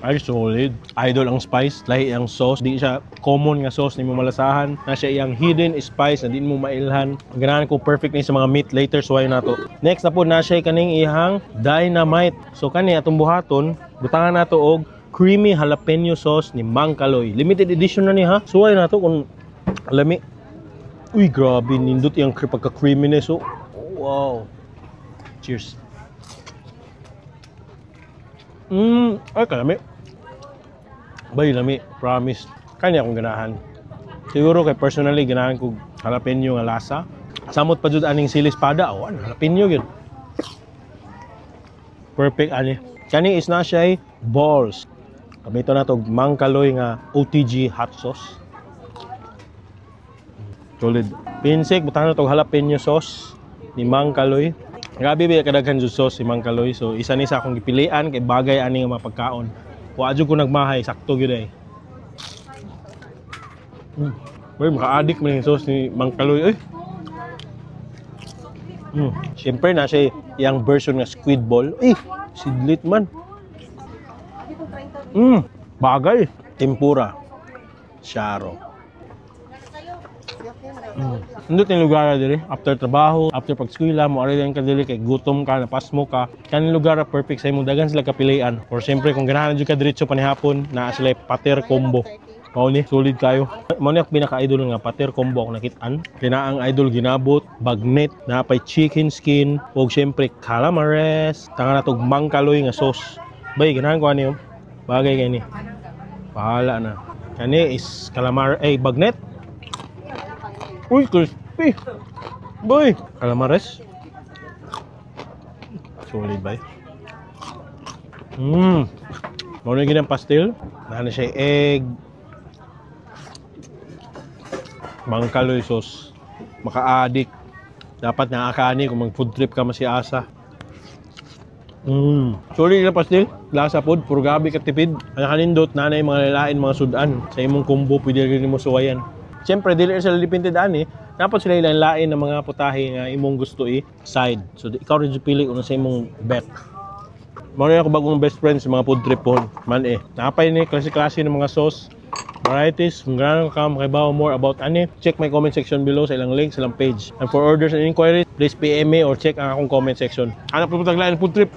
Ay, solid. Idol ang spice, lahi ang sauce. Di siya common nga sauce nimo malasahan. Na siya iyang hidden spice na di mo mailhan. Ganahan ko perfect ni sa mga meat later suway nato. Next na po na siya kaning ihang dynamite. So kani atong buhaton, butangan nato og creamy jalapeno sauce ni Mangkaloy. Limited edition na ni ha. Suway nato kung lami. Uy, grabe nindot iyang pagka-creaminess. Oh, wow. Cheers. Ay kalami. Bay lami, promise. Kanya akong ganahan. Siguro kay personally ganahan ko jalapeno nga lasa. Samot pa jud aning sili espada, oh, ano, jalapeno gyud. Perfect ani. Kani is na siya balls. Gamito na to Mangkaloy nga OTG hot sauce. Solid. Pinsik, butang na to jalapeno sauce ni Mangkaloy. Grabe ba kadaghan jud sauce si Mangkaloy. So isa ni sa akong gipilian kay bagay ani nga mga pagkaon. Wa jud ko nagmahay, sakto gyud ay. Uy, maka-addict man yung sauce ni Mangkaloy. Uy. Siyempre na siya yung version nga squid ball. Eh, sidlit man. Bagay. Tempura. Charo. Nindot yung lugar diri after trabaho, after pag-eskwela, mo ari lang ka diri kay gutom ka, napasmo ka. Kaning lugar perfect sa imong dagan sila kapilian. Or siyempre kung ganahan jud ka diretso panihapon, naa sila pater combo. Mao ni solid kayo. Mao ni ako pinaka-idol nga pater combo ako nakit-an. Kina ang idol ginabot, bagnet, napay chicken skin, ug siyempre calamares, tanga na tog mangkaloy nga sauce. Bay ganahan ko ani oh. Bagay kay ni. Bahala na. Kani is calamar eh bagnet. Uy, crispy. Boy, calamares. Solid bay. Mao na ginang pastil. Naa na siya egg. Mangkaloy sauce. Maka-addict. Dapat nakakaani kung mag food trip ka masiasa. Solid na pastil. Lasa pod, puro gabi katipid. Ang kanindot na na yung mga lalain, mga sudan. Sa imong combo, pwede rin mo suwayan. Siyempre, dili sila dipinted ani. Dapat sila ilain ng mga putahe nga imong gusto i side. So ikaw rin pili kung sa imong bet. Mao na ako bagong best friend sa mga food trip pon. Man eh. Napay ni klase-klase ng mga sauce varieties. Kung ganahan ka makabaw more about ani, check my comment section below sa ilang link sa ilang page. And for orders and inquiries, please PM me or check ang akong comment section. Hanap po taglain food trip.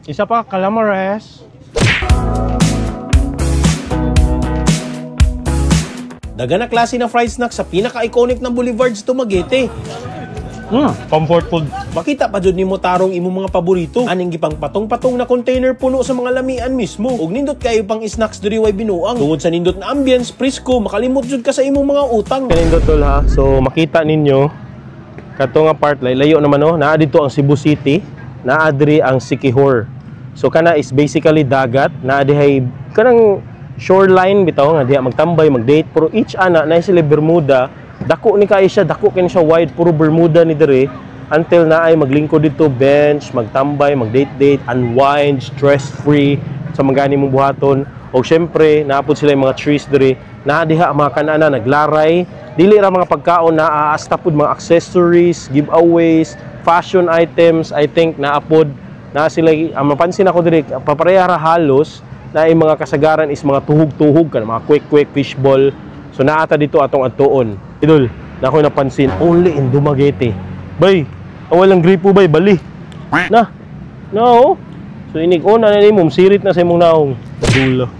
Isa pa, calamares. Dagan na klase na fried snack sa pinaka-iconic na boulevard sa Dumaguete. Comfort food. Makita pa jud nimo tarong imong mga paborito. Aning gipang patong-patong na container puno sa mga lamian mismo. Ug nindot kayo pang snacks diri way binuang. Tungod sa nindot na ambience, presko, makalimot jud ka sa imong mga utang. Kanindot tol ha. So makita ninyo kato nga part lay layo naman no. Naa dito ang Cebu City, naa diri ang Siquijor. So kana is basically dagat, naa dihay kanang shoreline bitaw nga diha magtambay, magdate, pero each ana na sila Bermuda. Dako ni kay siya, dako kini siya wide, puro Bermuda ni diri until na ay maglingkod dito bench, magtambay, magdate-date, unwind, stress free sa mga gani mong buhaton. O syempre, naapod sila yung mga trees diri. Naa diha ang mga kanana naglaray, dili ra mga pagkaon, naa asta pod mga accessories, giveaways, fashion items. I think naapod na sila. Ang mapansin ako diri, papareha ra halos na yung mga kasagaran is mga tuhog-tuhog ka, mga quick-quick fishball. So naata dito atong adtuon. Idol, na ako'y napansin, only in Dumaguete. Bay, ang walang gripo bay, bali. Na, no. So inig una na nimo, sirit na sa imong naong. Dulo.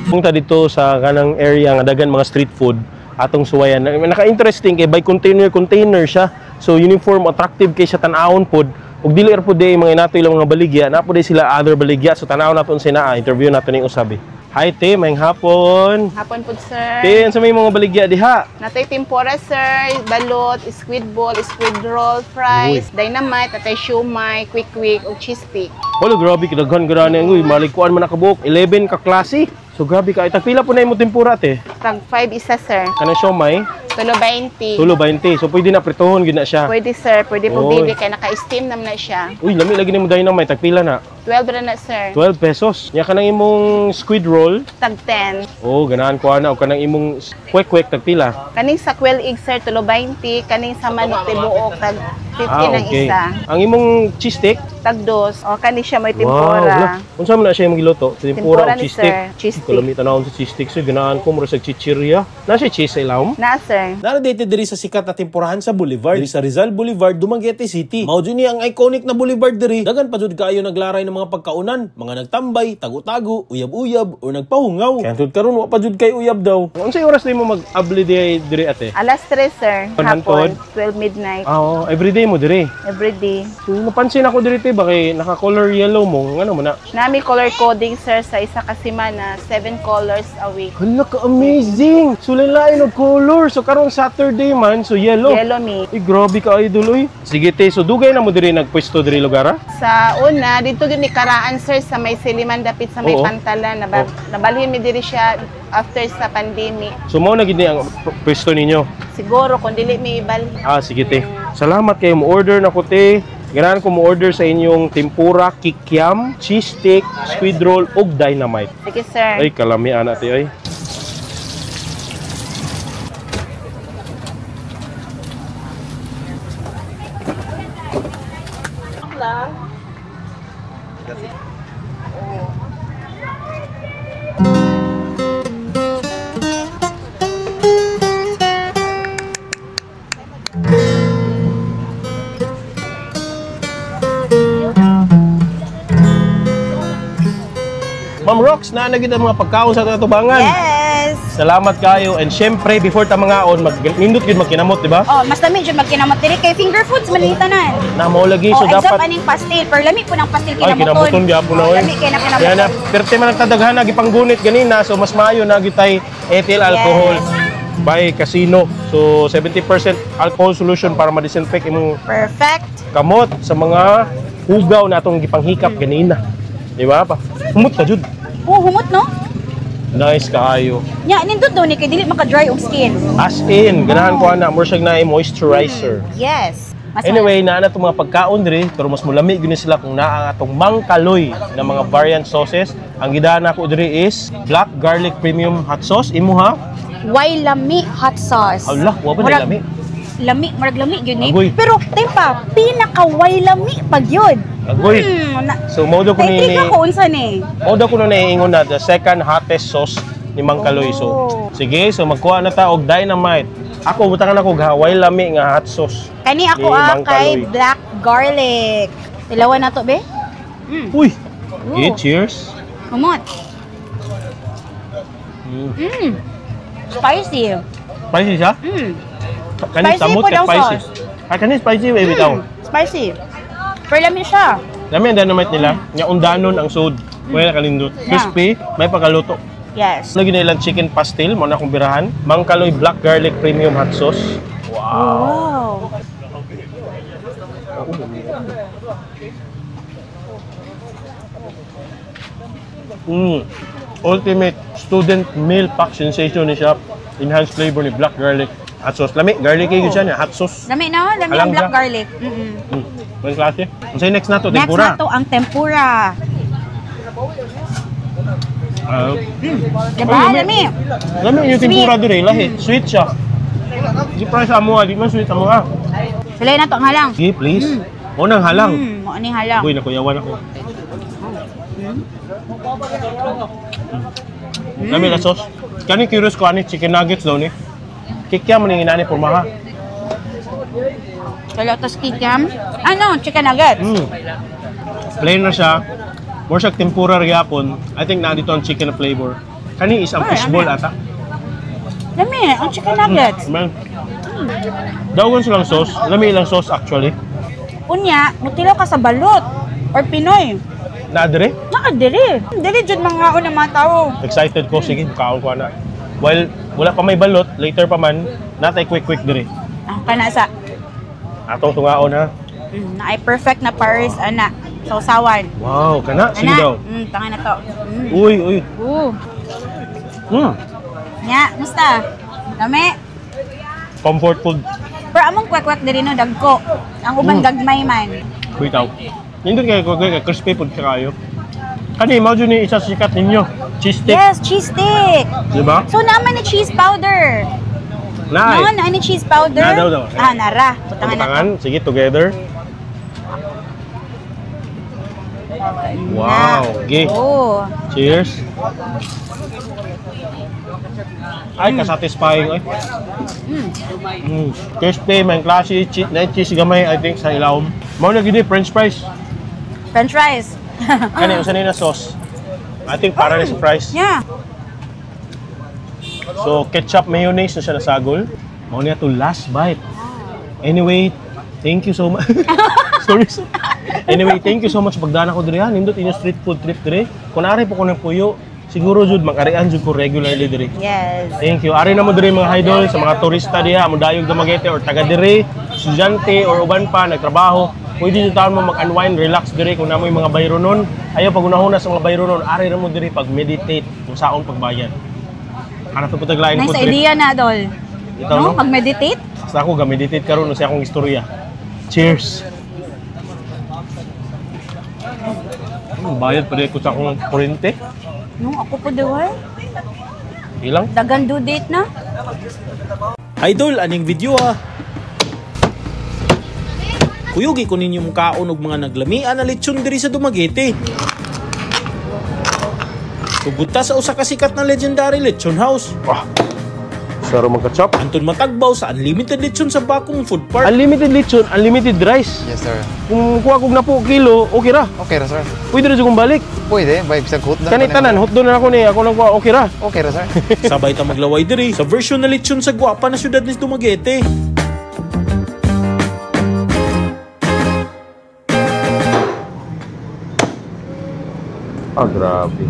Punta dito sa kanang area nga dagan mga street food atong suwayan. Naka-interesting kay by container container siya. So uniform, attractive kay siya tan-awon pod. Ug dili ra pod mga inato ilang mga baligya, naa pod sila other baligya. So tan-awon naton sina, interview nato ning usabi. Hi te, maayong hapon. Hapon po, sir. Te, unsa may mga baligya diha? Natay tempura, sir, balot, squid ball, squid roll, fries, dynamite, natay siomai, quick quick, ug cheese stick. Wala, grabe kadaghan gani. Uy, malikuan man nakabuok 11 ka klase. So grabe ka. Tagpila po na imong tempura te? Tag 5 isa, sir. Kanang siomai? Tulo 20. Tulo 20. So pwede na pritohon gyud na siya. Pwede, sir. Pwede po Oy. baby kay naka-steam naman na siya. Uy, lami lagi nimo dynamite. Tagpila na? 12 ra na, sir. 12 pesos. Nya kanang imong squid roll. Tag 10. Oh, ganahan ko ana og kanang imong kwek-kwek tagpila. Kaning sa quail egg, sir, tulo 20. Kaning sa manok tibuok tag 50 Ah, ng okay. isa. Ang imong cheese stick? Tag 2. O kani siya may Wow, tempura. wala. Unsa man na siya imong giluto? Tempura Tempura o ni cheese stick? sir. Cheese stick. Kalamitan na sa cheese stick sir. Ganahan ko mura sa chichirya. Na siya cheese sa ilawom? Na, sir. Naradate diri sa sikat na tempurahan sa Boulevard, diri sa Rizal Boulevard, Dumaguete City. Mao jud ni ang iconic na boulevard diri. Dagan pa jud kaayo naglaray ng mga mga pagkaunan, mga nagtambay, tago-tago, uyab-uyab o nagpahungaw. Kaya tud karon wa pa jud kay uyab daw. Unsay oras nimo mag-abli diri ate? Alas 3, sir. Hantod? Hapon, 12 midnight. Ah, oo, everyday mo diri. Every day. So, napansin ako diri te ba kay naka-color yellow mo, ngano mo na? Nami color coding, sir, sa isa ka semana, 7 colors a week. Hala ka amazing. So lain og color. So karong Saturday man, so yellow. Yellow me. Ay, grabe ka idol oy. Sige te, so dugay na mo diri nagpwesto diri lugar ah? Sa una, dito gyud ni karaan, sir, sa may Siliman dapit sa may Oo. Pantalan. Nabalhin mi diri siya after sa pandemic. So mao na gid ni ang pwesto ninyo. Siguro kung dili mi ibalhin. Ah, sige te. Salamat kayo mo order na ko te. Ganahan ko mo order sa inyong tempura, kikiam, cheese stick, squid roll ug dynamite. Sige, sir. Ay, kalami ana te ay. Ma'am Rox, naa na gid ang mga pagkaon sa atong atubangan. Yes! Salamat kayo and syempre before ta mangaon mag nindot gid magkinamot, di ba? Oh, mas lami jud magkinamot diri kay finger foods man tanan. Na mao lagi Oh, so except dapat aning pastil, pero lami po ng pastil Ay, kinamuton. kinamuton gyapon na Oh, oy. lami kay na Kaya na kinamuton. perte man ang tadaghan na gipanggunit ganina so mas maayo na gyud tay ethyl alcohol by casino. So 70% alcohol solution para ma-disinfect imong Perfect. kamot sa mga hugaw na atong gipanghikap ganina. Di ba pa? Humot ka jud. Oh, humot no? Nice kaayo. Nya nindot daw ni kay dili maka-dry og skin. As in, ganahan ko ana, more siyag naay moisturizer. Yes. Mas Anyway, naa na itong mga pagkaon diri, pero mas mulami gyud ni sila kung naa ang atong mangkaloy na mga variant sauces. Ang gidaan nako diri is black garlic premium hot sauce. Imo ha? Why lami hot sauce? Ala, wa ba na lami? Lami, murag lami gyud ni. Agoy. Pero tempa, pinaka why lami pag yun. Agoy. Na, So mao daw ko ni Naintriga ko unsa ni. mao daw ko na naiingon na the second hottest sauce ni Mang Kaloy. So Oh. sige, so magkuha na ta og dynamite. Ako butangan ako og Hawaii lami nga hot sauce. Kani ako Ni ah Mang kay Kaloy. black garlic. Tilawan na to be. Uy. Ooh. Okay, cheers. Humot. Spicy. Spicy siya? Kani Spicy samot po ka daw spicy. sauce. Ah, kani spicy ba bitaw? Spicy. Pero lami siya. Lami ang dynamite nila. Nga undanon ang sud. Wala kalindot. Yeah. Crispy, may pagkaluto. Yes. Lagi na ilang chicken pastil, mo na akong birahan. Mangkaloy black garlic premium hot sauce. Wow. Ultimate student meal pack sensation ni siya. Enhanced flavor ni black garlic hot sauce. Lami, garlic oh. Siya niya, hot sauce. Lami no? Lami Alam ang black siya. garlic. Mm-mm. May klase. Unsay next na to, Next tempura. na to ang tempura. Ah, Diba? Ay, Lami. lami yung tempura dire, lahi. Sweet siya. Di price amo, di man sweet amo ah. Sulay na to ang halang. Sige, please. Mo nang halang. Mo ni halang. Uy, nakuyawan ako. Lami na sauce. Kani curious ko ani chicken nuggets daw ni. Kikya mo ning inani pormaha. Wala to kikiam. Ano? Chicken nuggets. Plain na siya. More siya tempura gyapon. I think na dito ang chicken flavor. Kani is ang Ay, fishball ano? ata. Lami, ang chicken nuggets. Man. Dawgon silang sauce. Lami ilang sauce actually. Unya, mutilaw ka sa balot or Pinoy. Na dire. Naka diri. Diri jud mga una mga tao. Excited ko sige kaon ko ana. While wala pa may balot, later pa man natay quick quick dire. Ah, kana sa Atong tungaon ha. Na ay perfect na Paris ana. Sausawan. Wow, kana sige Ana. daw. Tanga na to. Uy, uy. Ooh. Nya, musta? Lami. Comfort food. Pero among kwek-kwek diri no dagko. Ang uban gagmay man. Kuy tao. Nindot kayo ko kay crispy pud siya kayo. Kani mao jud ni isa sa sikat ninyo. Cheese stick, Yes, cheese stick. di ba? So naman ni cheese powder. Naay. No, na ni cheese powder. Na daw daw. Ah, nara. Butangan na. Butangan, sige together. Wow, okay. Oh. Cheers. Ay, kasatisfying ay. Crispy, may klase, na cheese gamay, I think, sa ilawom. Mao na gini, french fries. French fries. Kani unsa ni na sauce? I think para ni sa fries. Yeah. So ketchup mayonnaise na siya nasagol. Mao niya to last bite. Anyway, thank you so much. Sorry, sir. Anyway, thank you so much pagdana ko diri ha. Nindot inyo street food trip diri. Kung ari po ko ng puyo, siguro jud mag-arian jud ko regularly diri. Yes. Thank you. Ari na mo diri mga idol sa mga turista diha, mo dayog Dumaguete or taga diri, estudyante or uban pa nagtrabaho. Pwede jud taon mo mag-unwind, relax diri kung namoy mga bayro nun. Ayaw pag unahuna sa mga bayro nun, ari ra mo diri pag meditate kung saon pagbayad. Ana to putaglain Nice food trip. idea na, Dol. Itaw, No? no? Mag-meditate? Basta ako ga-meditate karon sa akong istorya. Cheers. Bayad pa rin ko sa akong kurente. No, ako po daw eh. Ilang? Dagan due date na. Idol, aning video ha. Kuyugi ko ninyo mukaon og mga naglamian na lechon diri sa Dumaguete. Tugod ta sa usa ka sikat na legendary lechon house. Ah. Saro magka-chop. Anton matagbaw sa unlimited lechon sa Bakong Food Park. Unlimited lechon, unlimited rice. Yes, sir. Kung kuha kog na po kilo, okay ra. Okay ra, sir. Pwede ra jud kong balik. Pwede, by sa hotdog. Kani tanan, hotdog na ako ni, ako lang kuha, okay ra. Okay ra, sir. Sabay ta maglaway diri sa version na lechon sa gwapa na syudad ni Dumaguete. Ah, grabe.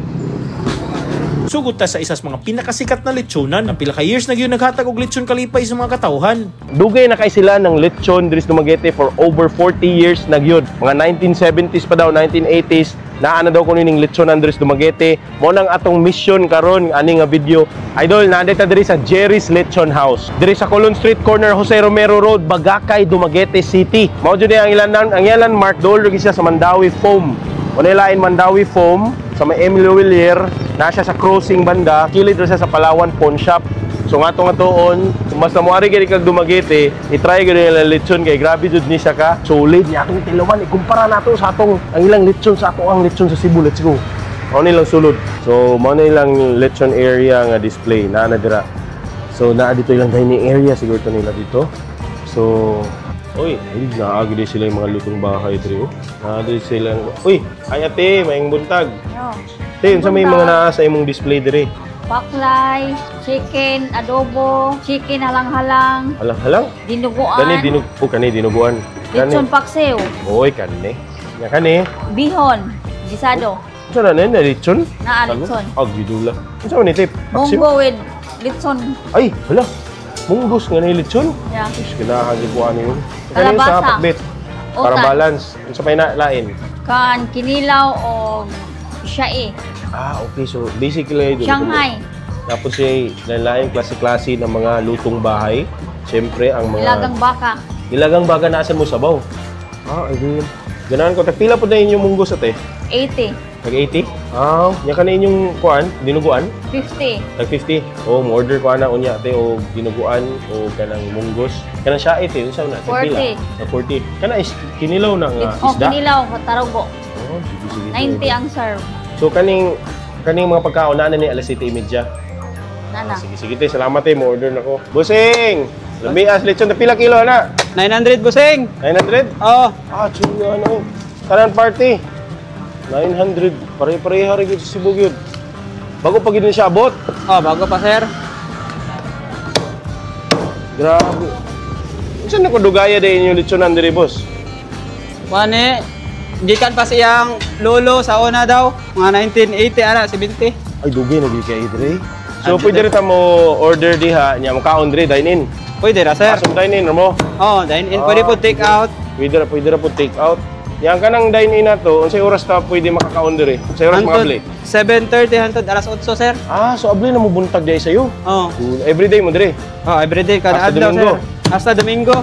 Sugod ta sa isas mga pinakasikat na lechonan ang pila ka years na gyud naghatag og lechon kalipay sa mga katawhan. Dugay na kay sila ng lechon diri sa Dumaguete for over 40 years na gyud. Mga 1970s pa daw, 1980s, naa na daw kuno ning lechon diri sa Dumaguete. Mo nang atong mission karon ani nga video. Idol, naa ta diri sa Jerry's Lechon House. Diri sa Colon Street corner Jose Romero Road, Bagakay, Dumaguete City. Mao jud ni ang ilan ang ilan mark dol siya sa Mandawi Foam. Wala lain Mandawi Foam sa may Emilio Willier, na siya sa crossing banda, kilid ra siya sa Palawan Pawn Shop. So nga to nga tuon, basta mo ari gani kag Dumaguete, i-try gani nila lechon kay grabe jud ni siya ka. Solid niya atong tilawan ikumpara nato sa atong ang ilang lechon sa ato ang lechon sa Cebu. Let's go. Mao ni lang sulod. So mao ni lang lechon area nga display naa na dira. So naa dito ilang dining area siguro to nila dito. So uy, naa gid sila yung mga lutong bahay diri oh. Naa diri sila. Uy, ay ate, maayong buntag. Te, unsa may mga naa sa imong display diri? Paklay, chicken, adobo, chicken halang-halang, Halang-halang. dinuguan, Kani dinug oh, kani dinuguan. Kani. lechon paksiw, Oy, kani. Nya kani. bihon, gisado, Unsa na ni lechon? Naa, lechon. Ag gidula. Unsa man ni tip? Paksiw? munggo with lechon. Ay, hala. Munggos nga ni lechon. Yeah. Is ganahan gyud ko ani yun. Kani sa Kalabasa. pakbet. Para Utan. balance. Unsa pa na lain? Kan kinilaw o shae, Ah, okay. So basically idol. Shanghai, Tapos siya lain klase-klase ng mga lutong bahay. Siyempre, ang mga nilagang baka. Nilagang baga na asan mo sabaw. Ah, ayun. Ganahan ko. Tag pila po na inyong munggos ate? 80, Tag 80? Ah, nya ka na inyong kuan, dinuguan? 50, Tag 50. Oh, mo order ko ana unya ate o dinuguan o kanang munggos. Kanang siya ate, unsa na? Tag pila? 40. Tag 40. Kana is kinilaw na nga o isda. kinilaw, tarugo, Oh, sige sige. 90 ang serve. So kaning kaning mga pagkaon na ni alas 7:30. Nana. Sige sige te, salamat te, mo order na ko. Busing! Lamias lechon, tag pila kilo na? 900, busing! 900? Oo. Ah, chunga ano. Tanan party. 900. Pare-pareha rin sa Cebu yun. Bago pa gid ni siya abot. Oh, bago pa, sir. Grabe. Saan na ko dugaya din inyong lechonan diri, boss? Wani, gikan pa siyang lolo sa una daw, mga 1980 ara, 70. Ay, dugay na gid kay diri. So, pwede rin ta mo order diha, nya mo kaon diri, dine in. Pwede ra, sir. Asong dine in mo? Oh, dine in. Pwede po take out. Pwede ra po take out. Yang kanang dine in na to, unsay oras ta pwede makakaon diri? Unsay oras Hantod, maabli? 7:30 hantod alas 8, sir. Ah, so abli na mo buntag diay sayo. Oh. Everyday mo diri. Oh, everyday kada Hasta adlaw, Domingo. sir. Hasta Domingo.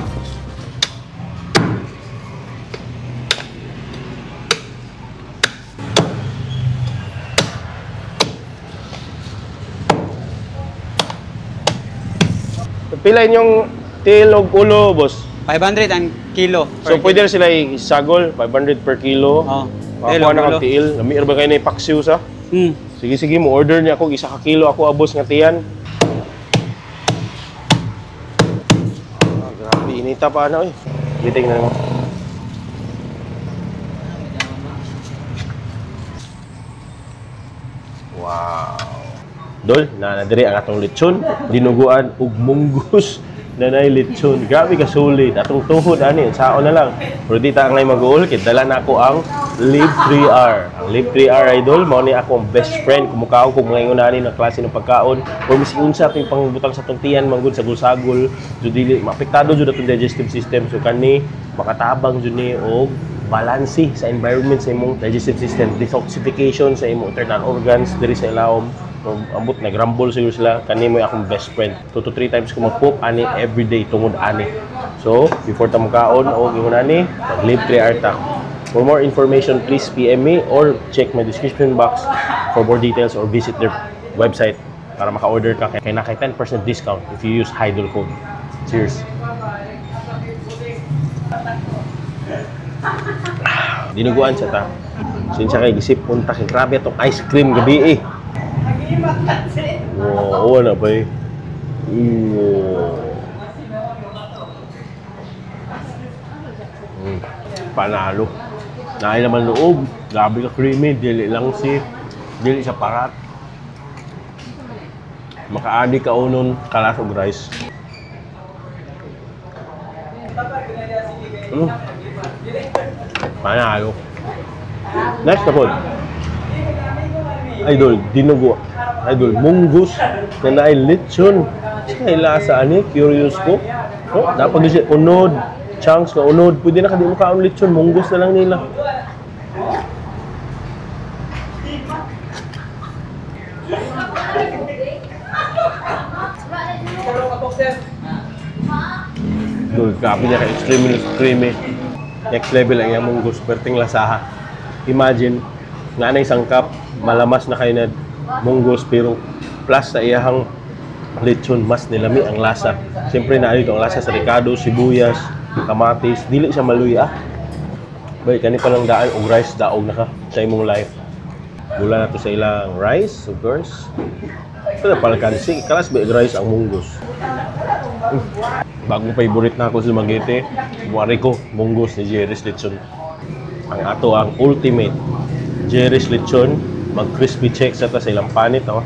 Pila inyong tail og ulo, boss? 500 ang kilo. So pwede na sila isagol, 500 per kilo. Oo. Tail Makakuha og na ulo. kang tiil. Lami ra ba kayo na ipaksiw sa? Sige, sige, mo order niya ako isa ka kilo ako abos nga tiyan. Ah, grabe inita pa ana oy. Giting na mo. Dol, na diri ang atong lechon, dinuguan ug munggus na nay lechon. Grabe ka sulit. Atong tuhod ani, saon na lang. Pero di ta ngay mag-uol kay dala na ako ang Live 3R. Ang Live 3R idol, mao ni akong best friend. Kumukaon kog mga ingon ani ng klase ng pagkaon or miski unsa atong pangbutang sa tuntian manggod sagol-sagol, jud dili maapektado jud atong digestive system. So kani makatabang jud ni og balanse sa environment sa imong digestive system, detoxification sa imong internal organs diri sa ilawom. So, ambot nagrumble siguro sila. Kani mo akong best friend. 2 to 3 times ko mag-poop ani everyday tungod ani. So, before ta mukaon og ingon ani, mag Live 3R ta. For more information, please PM me or check my description box for more details or visit their website para maka-order ka kay na kay 10% discount if you use Hidol code. Cheers. Dinuguan sa ta. Sinsya kay gisip punta kay grabe atong ice cream gabi eh. Wow, wala ba eh. Wow. Panalo. Naay naman loob. Grabe ka creamy. Dili lang si dili sa parat. Makaadi ka unon kalas og rice. Panalo. Next na po. Idol, dinugo. Idol, munggus na naay lechon. Sa lasa ani, curious ko. Oh, dapat siya unod, chunks na unod. Pwede na ka di mo kaon lechon, munggus na lang nila. Idol, grabe niya ka extremely creamy. Next level ang iyang munggus, perting lasaha. Imagine, nga na isang cup, malamas na kayo na munggus, pero plus sa iyahang lechon, mas nilami ang lasa. Siyempre na dito ang lasa sa ricado, sibuyas, kamatis, dili siya maluya. Bay, kani pa lang daan og rice daog na ka sa imong life. Gula na to sa ilang rice, of course. Pero palkansi, kalas ba rice ang munggus. Bagong favorite na ako sa Dumaguete, buwari ko, munggus ni Jerry's Lechon. Ang ato ang ultimate Jerry's Lechon, mag-crispy check sa ta sa ilang panit, oh.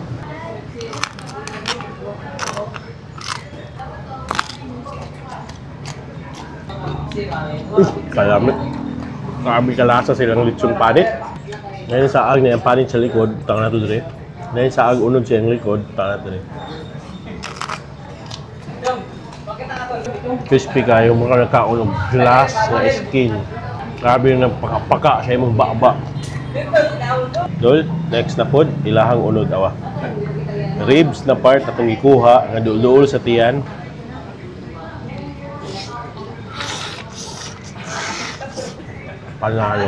Kalamit. Grabe kalasa silang lechon panit. Ngayon sa ag na yung panit sa likod, tanga na to dire. Ngayon sa ag unod sa iyang likod, tanga na to dire. Crispy kayo, mga nagkaon og glass na skin. Grabe yung nagpakapaka sa imong baba. Dol, next na pod, ilahang unod awa. Ribs na part atong ikuha nga duol sa tiyan. Panalo.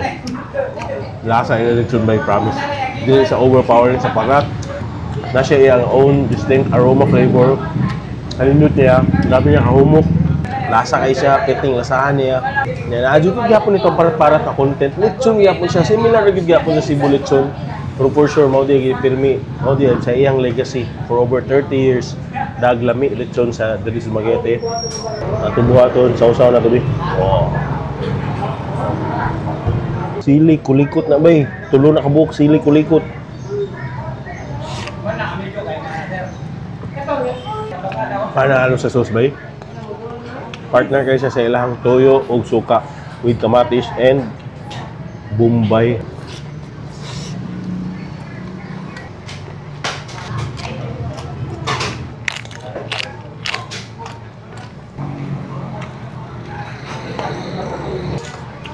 Lasa ila lechon by promise. Dili sa overpowering sa parat. Na siya iyang own distinct aroma flavor. Kanindot niya, grabe niya kahumok. Lasa kay siya, piting lasahan niya. Niya naadyo ko gyapon itong parat-parat na content. Lechon gyapon siya, similar gyud gyapon sa Cebu lechon. Pero for sure mao di pirmi, mao di sa iyang legacy for over 30 years daglami lechon sa diri sa Dumaguete. Atong buhaton sausaw na to bi. Wow. Sili kulikot na bay. Tulo na kabuok sili kulikot. Panalo sa sauce bay. Partner kayo siya sa ilahang toyo og suka with kamatis and bombay.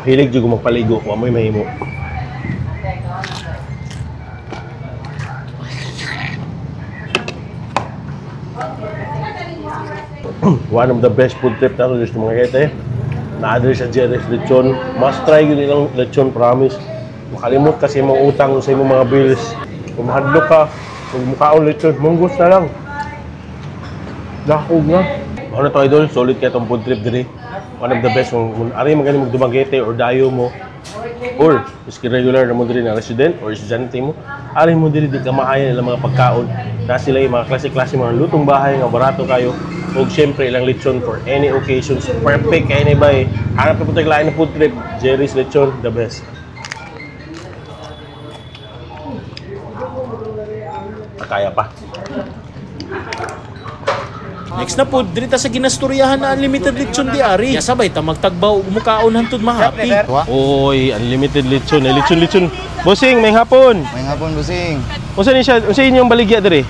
Hilig jud ko magpaligo, wa mo'y mahimo. One of the best food trip na ito sa Dumaguete. Naa-diri sa Jerry's Lechon. Must try yun ilang lechon, promise. Makalimot kasi imong utang sa imong mga bills. Kung mahadlok ka, kung mukhaon lechon, munggus na lang. Dakog na. Ano to idol, solid kaya itong food trip diri. One of the best. Kung ari man gani mag Dumaguete or dayo mo, or iski regular na mo diri na resident or estudyante mo, ari mo diri di ka maaya nilang mga pagkaon. Na sila yung mga klase-klase mga lutong bahay nga barato kayo. Og syempre ilang lechon for any occasions. Perfect kay ni bay. Hanap na po tayo lain na food trip. Jerry's Lechon, the best. Kaya pa. Next na pod, diri ta sa ginastoryahan na unlimited lechon di ari. Ya sabay ta magtagbaw ug mukaon hantud mahapi. Oy, unlimited lechon, ay lechon lechon. Bossing, may hapon. May hapon, bossing. Unsa ni siya? Unsa inyong baligya diri?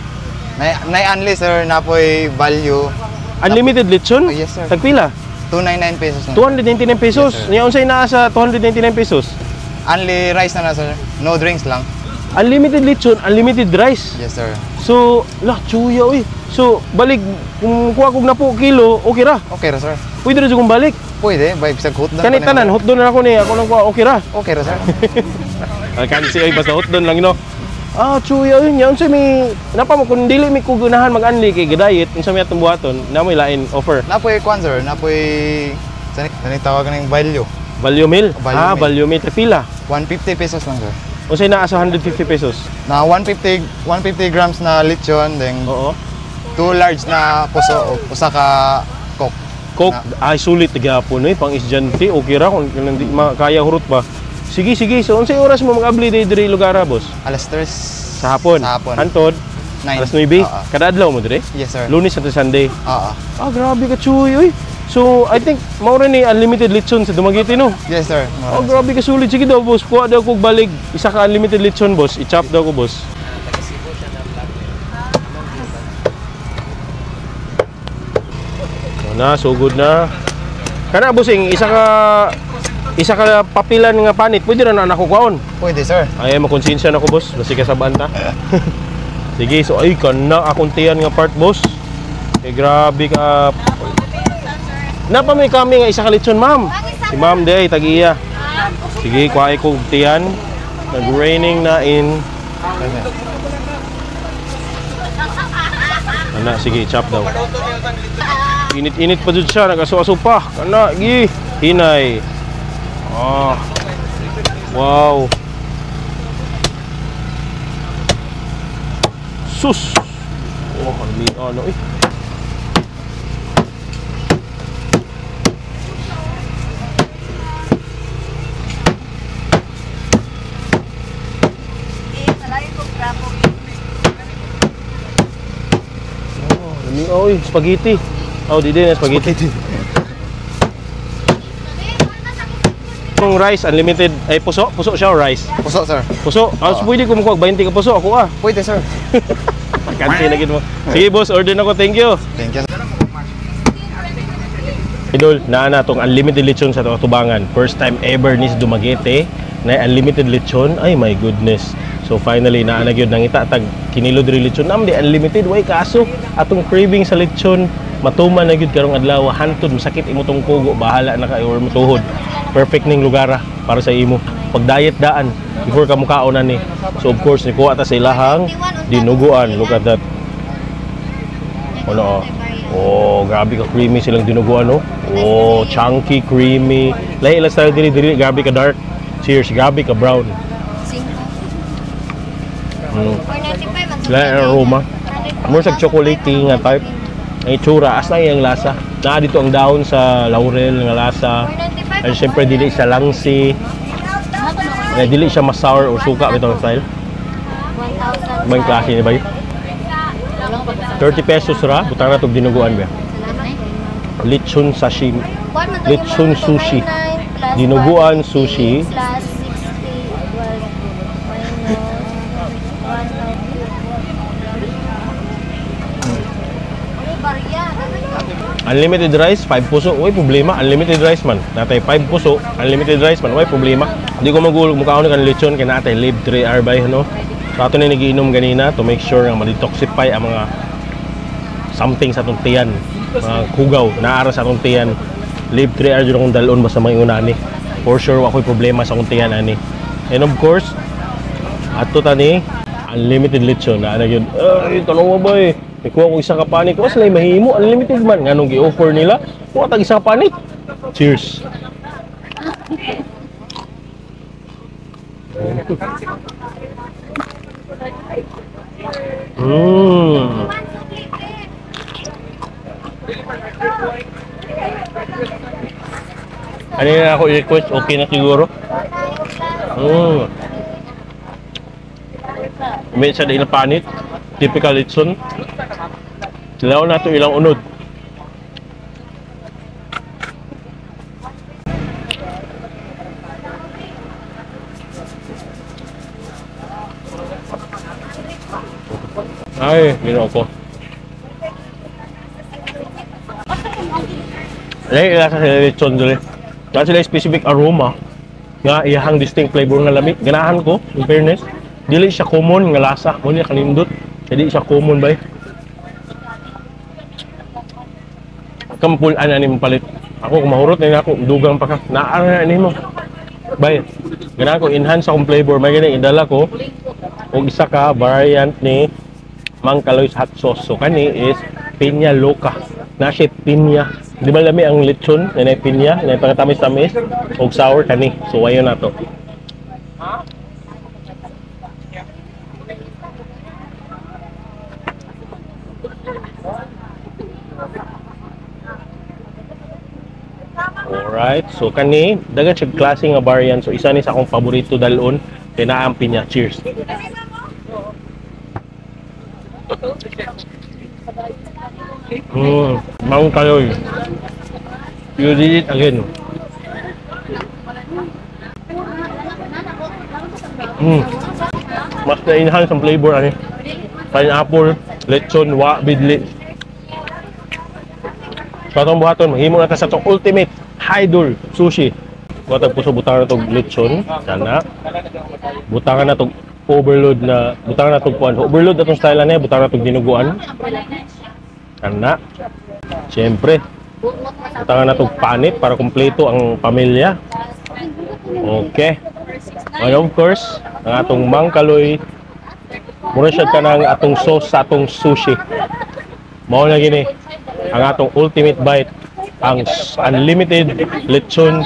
Nay unli sir, napoy value. Unlimited lechon? Oh, yes sir. Tagpila? 299 pesos na. 299 pesos. Yes, sir. Niya unsay naa sa 299 pesos? Only rice na sir. No drinks lang. Unlimited lechon, unlimited rice. Yes sir. So, lah chuya oy. So, balik kung kuha kog na po kilo, okay ra. Okay ra sir. Pwede ra jud kong balik. Pwede, bay bisag hotdog. Kani tanan hotdog na ako ni, ako nang kuha, okay ra. Okay ra sir. Kansi oy basta hotdog lang no. Ah, chuya oy, nya unsa may napa mo kung dili mi kugunahan mag-anli kay gidayet, unsa may atong buhaton, na mo lain offer. Napoy kwan sir, napoy sani tawag ning value. Value meal? Value ah, meal. Value meal pila? 150 pesos lang sir. Unsay naa sa 150 pesos? Na 150 grams na lechon, then oo. Two large na puso o usa ka Coke. Coke, ay sulit gyapon oy, pang estudyante, okay ra kung hindi makaya hurot ba. Sige, sige. So unsay oras mo mag-abli diri diri lugar boss? Alas 3 sa hapon. Sa hapon. Hantod 9. alas 9. Oo. Kada adlaw mo diri? Yes sir. Lunes until Sunday. Oo. Ah, grabe ka chuy oy. So, I think mao ra ni unlimited lechon sa Dumaguete no. Yes sir. Oh, grabe ka sulit. Sige daw boss, kuha daw kog balig. Isa ka unlimited lechon boss. I-chop daw ko boss. So na, sugod na. Kana bossing, isa ka papilan nga panit, pwede ra na nako kuhaon. Pwede sir. Ay, makonsensya na ko boss. Basi ka sa banta. Sige, so ay kana akong tiyan nga part boss. Eh grabe ka. Napa may kami nga isa ka lechon, ma'am. Si ma'am day tag-iya. Sige, kuha ko og tiyan. Nag-raining na in. Ana, sige, chop daw. Init-init pa jud siya, nagaso-aso pa. Kana, gi, hinay. Ah. Wow. Sus. Oh, kami ano eh. Oh, oy, spaghetti. Oh, di din spaghetti. Kung rice unlimited ay puso, puso siya o rice? Puso sir. Puso. Ah, so pwede ko mukuha 20 ka puso ako ah. Pwede sir. Kansi na gid mo. Sige boss, order na ko. Thank you. Thank you. Idol, naa na tong unlimited lechon sa Tubangan. First time ever ni sa Dumaguete na unlimited lechon. Ay my goodness. So finally naa na gyud nangita tag kinilo diri lechon. Nam di unlimited way kaso atong craving sa lechon matuman na gyud karong adlaw hantod masakit imo tong kugo bahala na ka or mutuhod. Perfect ning lugar para sa imo. Pag diet daan before ka mukaon ani. So of course nikuha ta sa ilahang dinuguan. Look at that. Ano? Oh, grabe ka creamy silang dinuguan no. Oh, chunky, creamy. Lahi lang style diri diri grabe ka dark. Cheers, grabe ka brown. Lahi ang aroma. More sa chocolatey nga type. Ang itsura, as lang iyang lasa. Naa dito ang dahon sa laurel nga lasa. And syempre dili siya langsi. Na dili siya mas sour or suka bitong style. Ibang klase ni ba? 30 pesos ra, butang na tog dinuguan ba. Lechon sashimi, lechon sushi, dinuguan sushi. Unlimited rice, 5 puso. Uy, problema. Unlimited rice man. Natay 5 puso, unlimited rice man. Uy, problema. Hindi ko magulog mukhaon kan lechon kay natay live 3 hour by no. So ato ni nagiinom ganina to make sure nga ma-detoxify ang mga something sa atong tiyan, mga kugaw naara sa atong tiyan. Live 3 hour jud akong dalon basta mga ani. For sure wa koy problema sa akong tiyan ani. And of course, ato tani unlimited lechon na ana gyud. Ay, tanong mo ba eh. Ikuha ko isa ka panit. Wa sila mahimo unlimited man nganong gi-offer nila. Kuha tag isa ka panit. Cheers. Ano na ako i-request? Okay na siguro. May isa din na panit. Typical litson. Tilaw na ito ilang unod. Ay, ginoo ko. Lahi lasa sila lechon diri. Naa sila specific aroma nga iyahang distinct flavor nga lami. Ganahan ko, in fairness. Dili siya common nga lasa. Mo niya kanindot. Dili siya common bay. Kampulan ani mo palit. Ako kung mahurot na ako, dugang pa ka. Naa na nimo. Bay, ganahan ko enhance akong flavor. May gani idala ko og isa ka variant ni Mang Kaloy's hot sauce. So kani is pinya loca. Na siya pinya. Di ba lami ang lechon na nay pinya, na pagkatamis-tamis og sour kani. So ayon na to. Alright, so kani dagan siya klase nga variant. So isa ni sa akong paborito dalon kay naa ang pinya. Cheers. Mang Kaloy. You did it again. Mas na-enhance ang flavor ani. Pineapple, lechon, wa, bidli. So atong buhaton, mahimo na ta sa atong ultimate idol sushi. Buhatag puso, butangan na tog lechon, sana. Butangan na tog overload na, butangan na tog kuan. Overload atong style ani, butangan na tog dinuguan. Kana. Siyempre, butangan na tog panit para kumpleto ang pamilya. Okay. And of course, ang atong Mang Kaloy, mura siya kanang atong sauce sa atong sushi. Mao na gini ang atong ultimate bite, ang unlimited lechon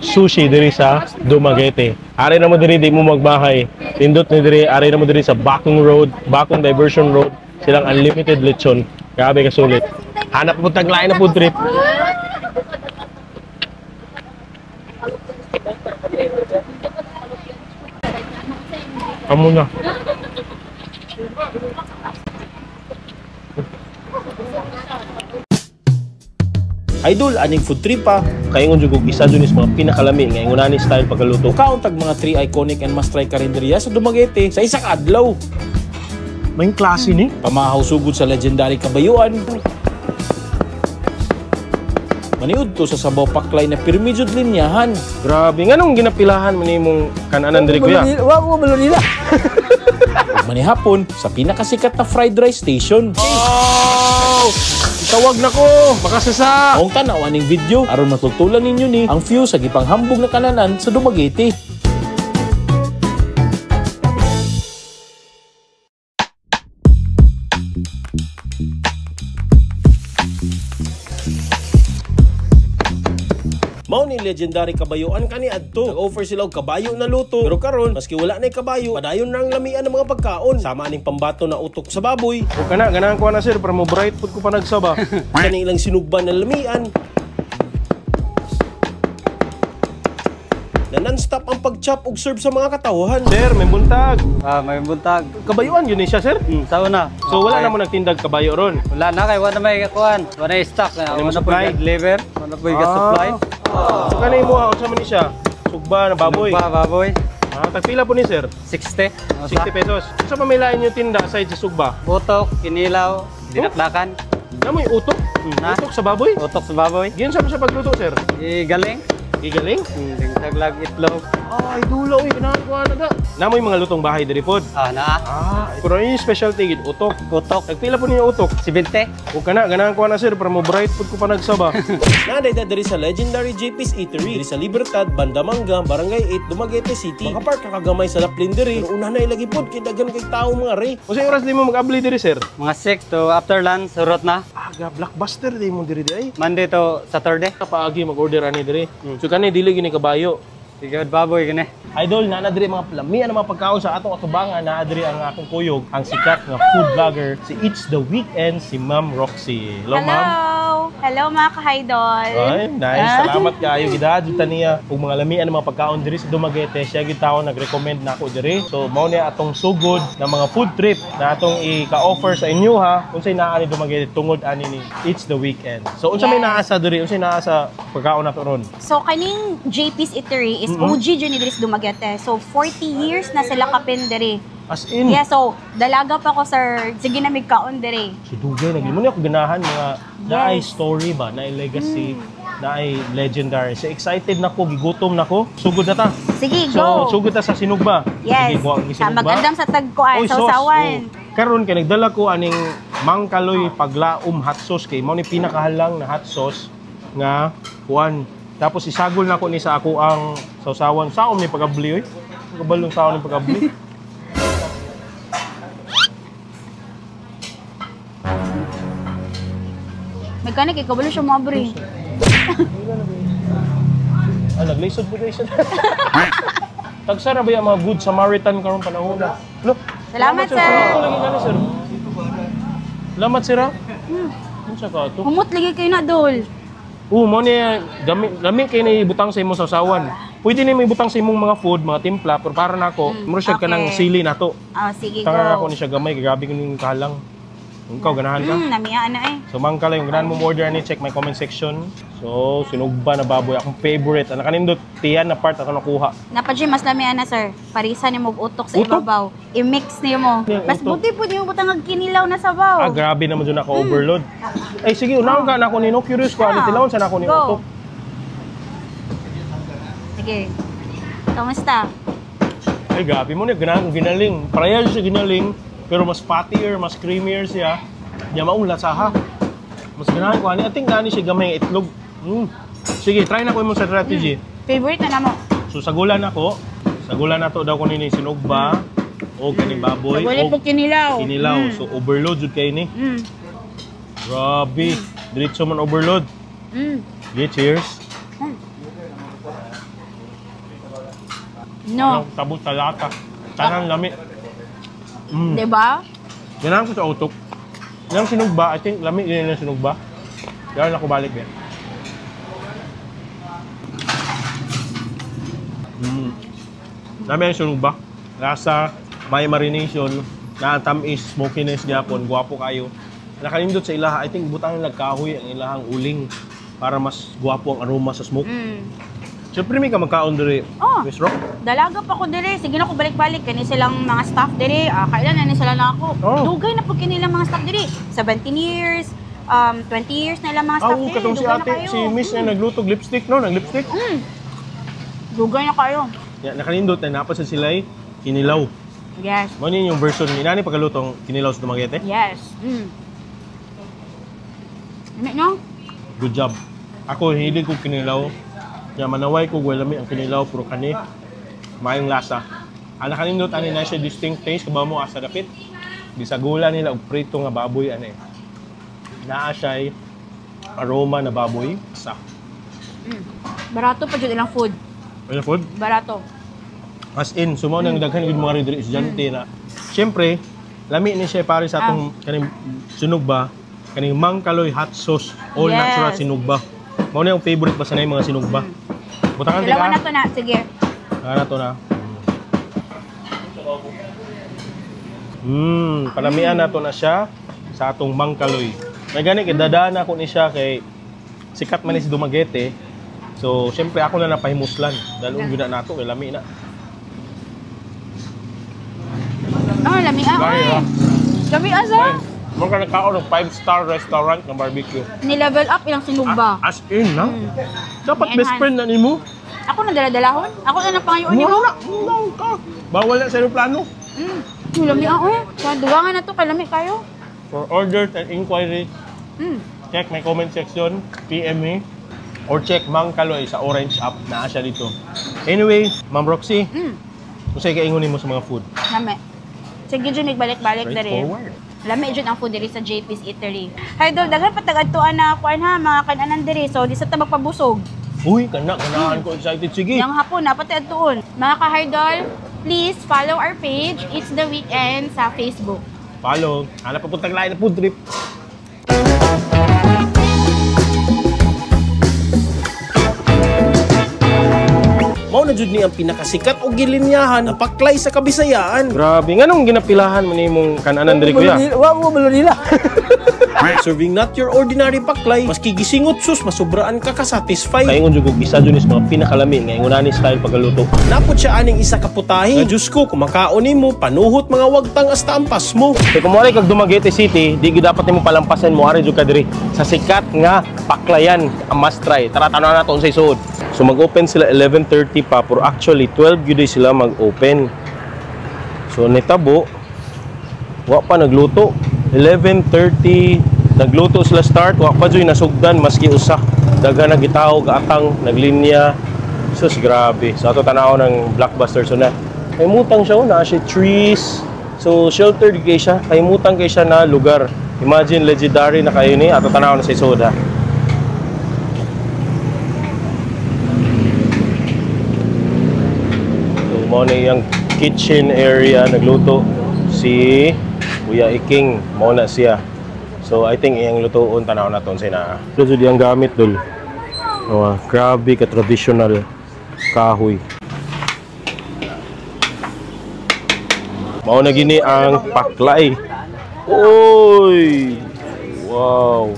sushi diri sa Dumaguete. Ari na mo diri, di mo magbahay. Pindot ni diri, ari na mo diri sa Bakong Road, Bakong Diversion Road, silang unlimited lechon. Grabe ka sulit. Hanap po taglain na food trip. Amo na. Idol, aning food trip pa. Kaingon jud og isa jud is mga pinakalami nga ingon ani style pagkaluto. Kaon tag mga 3 iconic and must try karinderya sa Dumaguete sa isa ka adlaw. May klase ni. Pamahaw sugod sa legendary kabayuan. Maniud to sa sabaw paklay na pirmi jud linyahan. Grabe, nganong ginapilahan man nimong kananan diri kuya? Wa ko balo nila. Manihapon sa pinakasikat na fried rice station. Oh! Tawag na ko, makasasa. Maong tan-aw aning video aron matultulan ninyo ni ang view sa gipanghambog na kananan sa Dumaguete. Mao ni legendary kabayuan kani adto. Nag-offer sila og kabayo na luto. Pero karon, maski wala na kabayo, padayon na ang lamian ng mga pagkaon. Sama aning pambato na utok sa baboy. O kana, ganahan ko na sir para mo bright pud ko pa nagsaba. Kani ilang sinugban na lamian. Na non-stop ang pag-chop og serve sa mga katawhan. Sir, may buntag. Ah, may buntag. Kabayuan yun siya, sir? Sa una. So wala na mo nagtindag kabayo ron. Wala na kay wala may kuan. Wala na stock. Wala Wala na supply? po deliver. Wala po supply. So kanay mo unsa man ni siya? Sugba na baboy. Sugba, baboy. Ah, tagpila po ni sir? 60. 60 pesos. Unsa pa may lain yung tinda aside sa sugba? Utok, kinilaw, dinakdakan. Namoy utok? Na? Utok sa baboy? Utok sa baboy. Giunsa mo siya pagluto, sir? Igaling. Gigaling? Daglag itlog. Ay, dula uy, ganahan ko ana da. Namoy mga lutong bahay diri pod. Ah, naa. Ah, pero yung specialty gid utok. Utok. Tagpila po ninyo utok? 70. O kana, ganahan ko na sir para mo bright pud ko pa nagsaba. Naday diri sa legendary JP's Eatery diri sa Libertad, Bandamanga, Barangay 8, Dumaguete City. Makapark ka kagamay sa Laplin diri. Pero una na ilagi pod kay daghan kay tawo mga re. Unsay oras di mo mag-abli diri sir? Mga 6 to after lunch, surot na. Aga blockbuster di mo diri di ay. Monday to Saturday. Paagi mag-order ani diri. So kani dili gini kabayo. Sige, baboy gini. Idol, naa na diri mga lamian ng mga pagkaon sa atong atubangan, naa diri ang akong kuyog, ang sikat nga food vlogger, si It's the Weekend, si Ma'am Roxy. Hello, ma'am. Hello mga ka-idol. Ay, nice. Salamat kaayo gid jud niya ug mga lamian ng mga pagkaon diri sa Dumaguete. Siya gid tawo nag-recommend nako diri. So mao niya atong sugod na mga food trip na atong i-ka-offer sa inyo ha. Unsay naa ni Dumaguete tungod ani ni It's the Weekend. So unsa may naa sa diri? Unsay naa sa pagkaon nato ron? So kaning JP's Eatery is OG jud ni diri sa Dumaguete. So 40 years na sila kapin diri. As in. Yeah, so dalaga pa ko sir. Sige na mig kaon diri. Si Dugay, nagli mo niya ako ganahan mga naay Yes. story ba, naay legacy, naay legendary. So excited na ko, gigutom na ko. Sugod na ta. Sige, So go. sugod ta sa sinugba. Yes. Sige, buha ang Sa sinugba. magandang sa tagkuan, Oy, sa sauce. usawan. Oh. Karon kay nagdala ko aning Mangkaloy paglaom hot sauce kay mao ni pinakahalang na hot sauce nga kuan. Tapos isagol na ko ni sa ako ang sausawan. Saom ni pagabli oy. Kabalong saom ni pagabli. Magkano kay kabalo siya mo abri. Ah, naglisod po guys. Tagsa ra ba yung mga good Samaritan karong panahon na? Lo, Salamat, sir. Salamat, lagi ka sir. Salamat, sir. Ah. Unsa ka to? Humot lagi kayo na dol. Oo, mo ni dami lami kay ni ibutang sa imong sausawan. Pwede ni may ibutang sa imong mga food, mga timpla, pero para nako, mura siya kanang okay. sili nato. Ah, sige Tanga go. ako ni siya gamay, grabe ko ning kahalang. Ikaw ganahan ka? Namiya na eh. So mangkala yung ganahan mo order ni check my comment section. So sinugba na baboy akong favorite. Ana kanindot tiyan na part ako nakuha. Napa mas lami ana sir. Parisa ni mo og utok sa Utok? ibabaw. I-mix nimo. Ano yung Mas utok? buti pud nimo butang og kinilaw na sabaw. Ah, grabe naman dyan ako overload. Ay, sige, unahon ka na ako nino. Curious ko, ano Ah, tilawon sa na ako ni go. utok. Sige. Kamusta? Ay, grabe mo na, ganahan kong ginaling. Parehas siya ginaling, pero mas fattier, mas creamier siya. Di maong lasaha. Mas ganahan ko. Ani, I think nani siya gamay ang itlog. Mm. Sige, try na ko imong strategy. Favorite na namo. So, sagulan ako. Sagulan na to daw ko nini sinugba o kaning baboy Wala o po kinilaw. kinilaw. So, overload jud kay ni. Grabe. Diretso man overload. Okay, cheers. No. Ano, Tabo talata. Tanan lami. Mm. Diba? Ganahan ko sa utok. Yang sinugba, I think lami din yung sinugba. Yan ako balik ben. Mm. Lami ang sinugba. Lasa, may marination, na tamis, smokiness gyapon, guwapo kayo. Nakanindot sa ilaha, I think butang nila kahoy ang ilahang uling para mas guwapo ang aroma sa smoke. Siyempre may ka magkaon diri, Oh. Miss Rock. Dalaga pa ko diri. Sige na ko balik-balik kani silang mga staff diri. Ah, kailan na ni sila na ako. Oh. Dugay na po kini ilang mga staff diri. 17 years, 20 years na ilang mga Ah, staff oo, diri. katong si Dugay na ate, kayo. si Miss na naglutog lipstick, no? Nag-lipstick. Dugay na kayo. Ya, nakanindot na napa sa sila'y kinilaw. Yes. Mo ni yung version ni nani pagkalutong kinilaw sa Dumaguete. Yes. Mm. Ano no? Good job. Ako hilig ko kinilaw. Ya manaway ko gwelami ang kinilaw pero kani maayong lasa. Ana kanindot ani na siya distinct taste kabaw mo asa dapit. Bisagula nila og prito nga baboy ani. Naa siya'y aroma na baboy sa. Barato pa jud ilang food. Ano food? Barato. As in, sumaw nang daghan gud mga diri estudyante na. Siyempre, lami ni siya pare sa atong kaning sinugba, kaning Mangkaloy hot sauce, all Yes. natural sinugba. Mao na yung favorite ba sa na yung mga sinugba. Butangan di Dalawa ka. na to na. Sige. Ah, na to na. Palamian na to na siya sa atong Mangkaloy. May gani kay dadaan ako ni siya kay sikat man ni si Dumaguete. So, siyempre ako na napahimuslan. Dahil gyud na nato kay lami na. Ah, lami ah. Lami, Oy. ah. Lami asa. Mo ka nagkaon ng 5-star restaurant ng barbecue. Ni-level up ilang sinugba. As in, na? Dapat best Enhance. friend na nimo. Ako na dala-dalahon. Ako na napangayoon nimo. Wala, wala ka. Bawal na sa aeroplano. Yung lami ah, oy. Sa duwangan na to kay lami kayo. For orders and inquiries, check my comment section, PM me, or check Mang Kaloy sa Orange app na siya dito. Anyway, Ma'am Roxy, unsay kaingon nimo sa mga food? Lami. Sige jud balik-balik diri. Straightforward. Lami jud ang food diri sa JP's Eatery. Hi Dol, daghan pa tagadtuan na kuan ha, mga kananan diri. So di sa ta magpabusog. Uy, kana, kanaan ko excited. Sige. Yang hapon na pati adtuon. Mga ka-Hardol, please follow our page It's the Weekend sa Facebook. Follow. Hanap pa puntang lain na food trip. Mao na jud ni ang pinakasikat og gilinyahan na paklay sa Kabisayaan. Grabe, nganong ginapilahan mo nimong kananan diri kuya? Wa mo balo nila. Serving not your ordinary paklay, maski gisingot sus, masubraan ka ka-satisfy. Kaingon jud kog isa jud is mga pinakalami nga ingon ani style pagkaluto. Napot siya aning isa ka putahe. Nga Diyos ko, kumakaon nimo, panuhot mga wagtang hasta ampas mo. Kay kung moari kag Dumaguete City, di gyud dapat nimo palampasan, mo ari jud ka diri sa sikat nga paklayan, ang must try. Tara, tan-aw nato unsay suod. So mag-open sila 11:30 pa, pero actually 12 gyud sila mag-open. So nitabo wa pa nagluto. 11:30 nagluto sila start, wa pa jud nasugdan maski usa. Daghan na gitawo gaatang naglinya. Sus, grabe. So ato tan-aw ng blockbuster so na. Kay mutang siya, oh, naa siya trees. So sheltered kay siya, kay mutang kay siya na lugar. Imagine legendary na kayo ni ato tan-aw na sa soda. So mao na iyang kitchen area, nagluto si Kuya Iking, mao na siya. So I think iyang lutoon, tan-aw na ton sa naa. So iyang gamit dul. Oh, grabe ka traditional kahoy. Mao na gini ang paklay. Oy! Wow.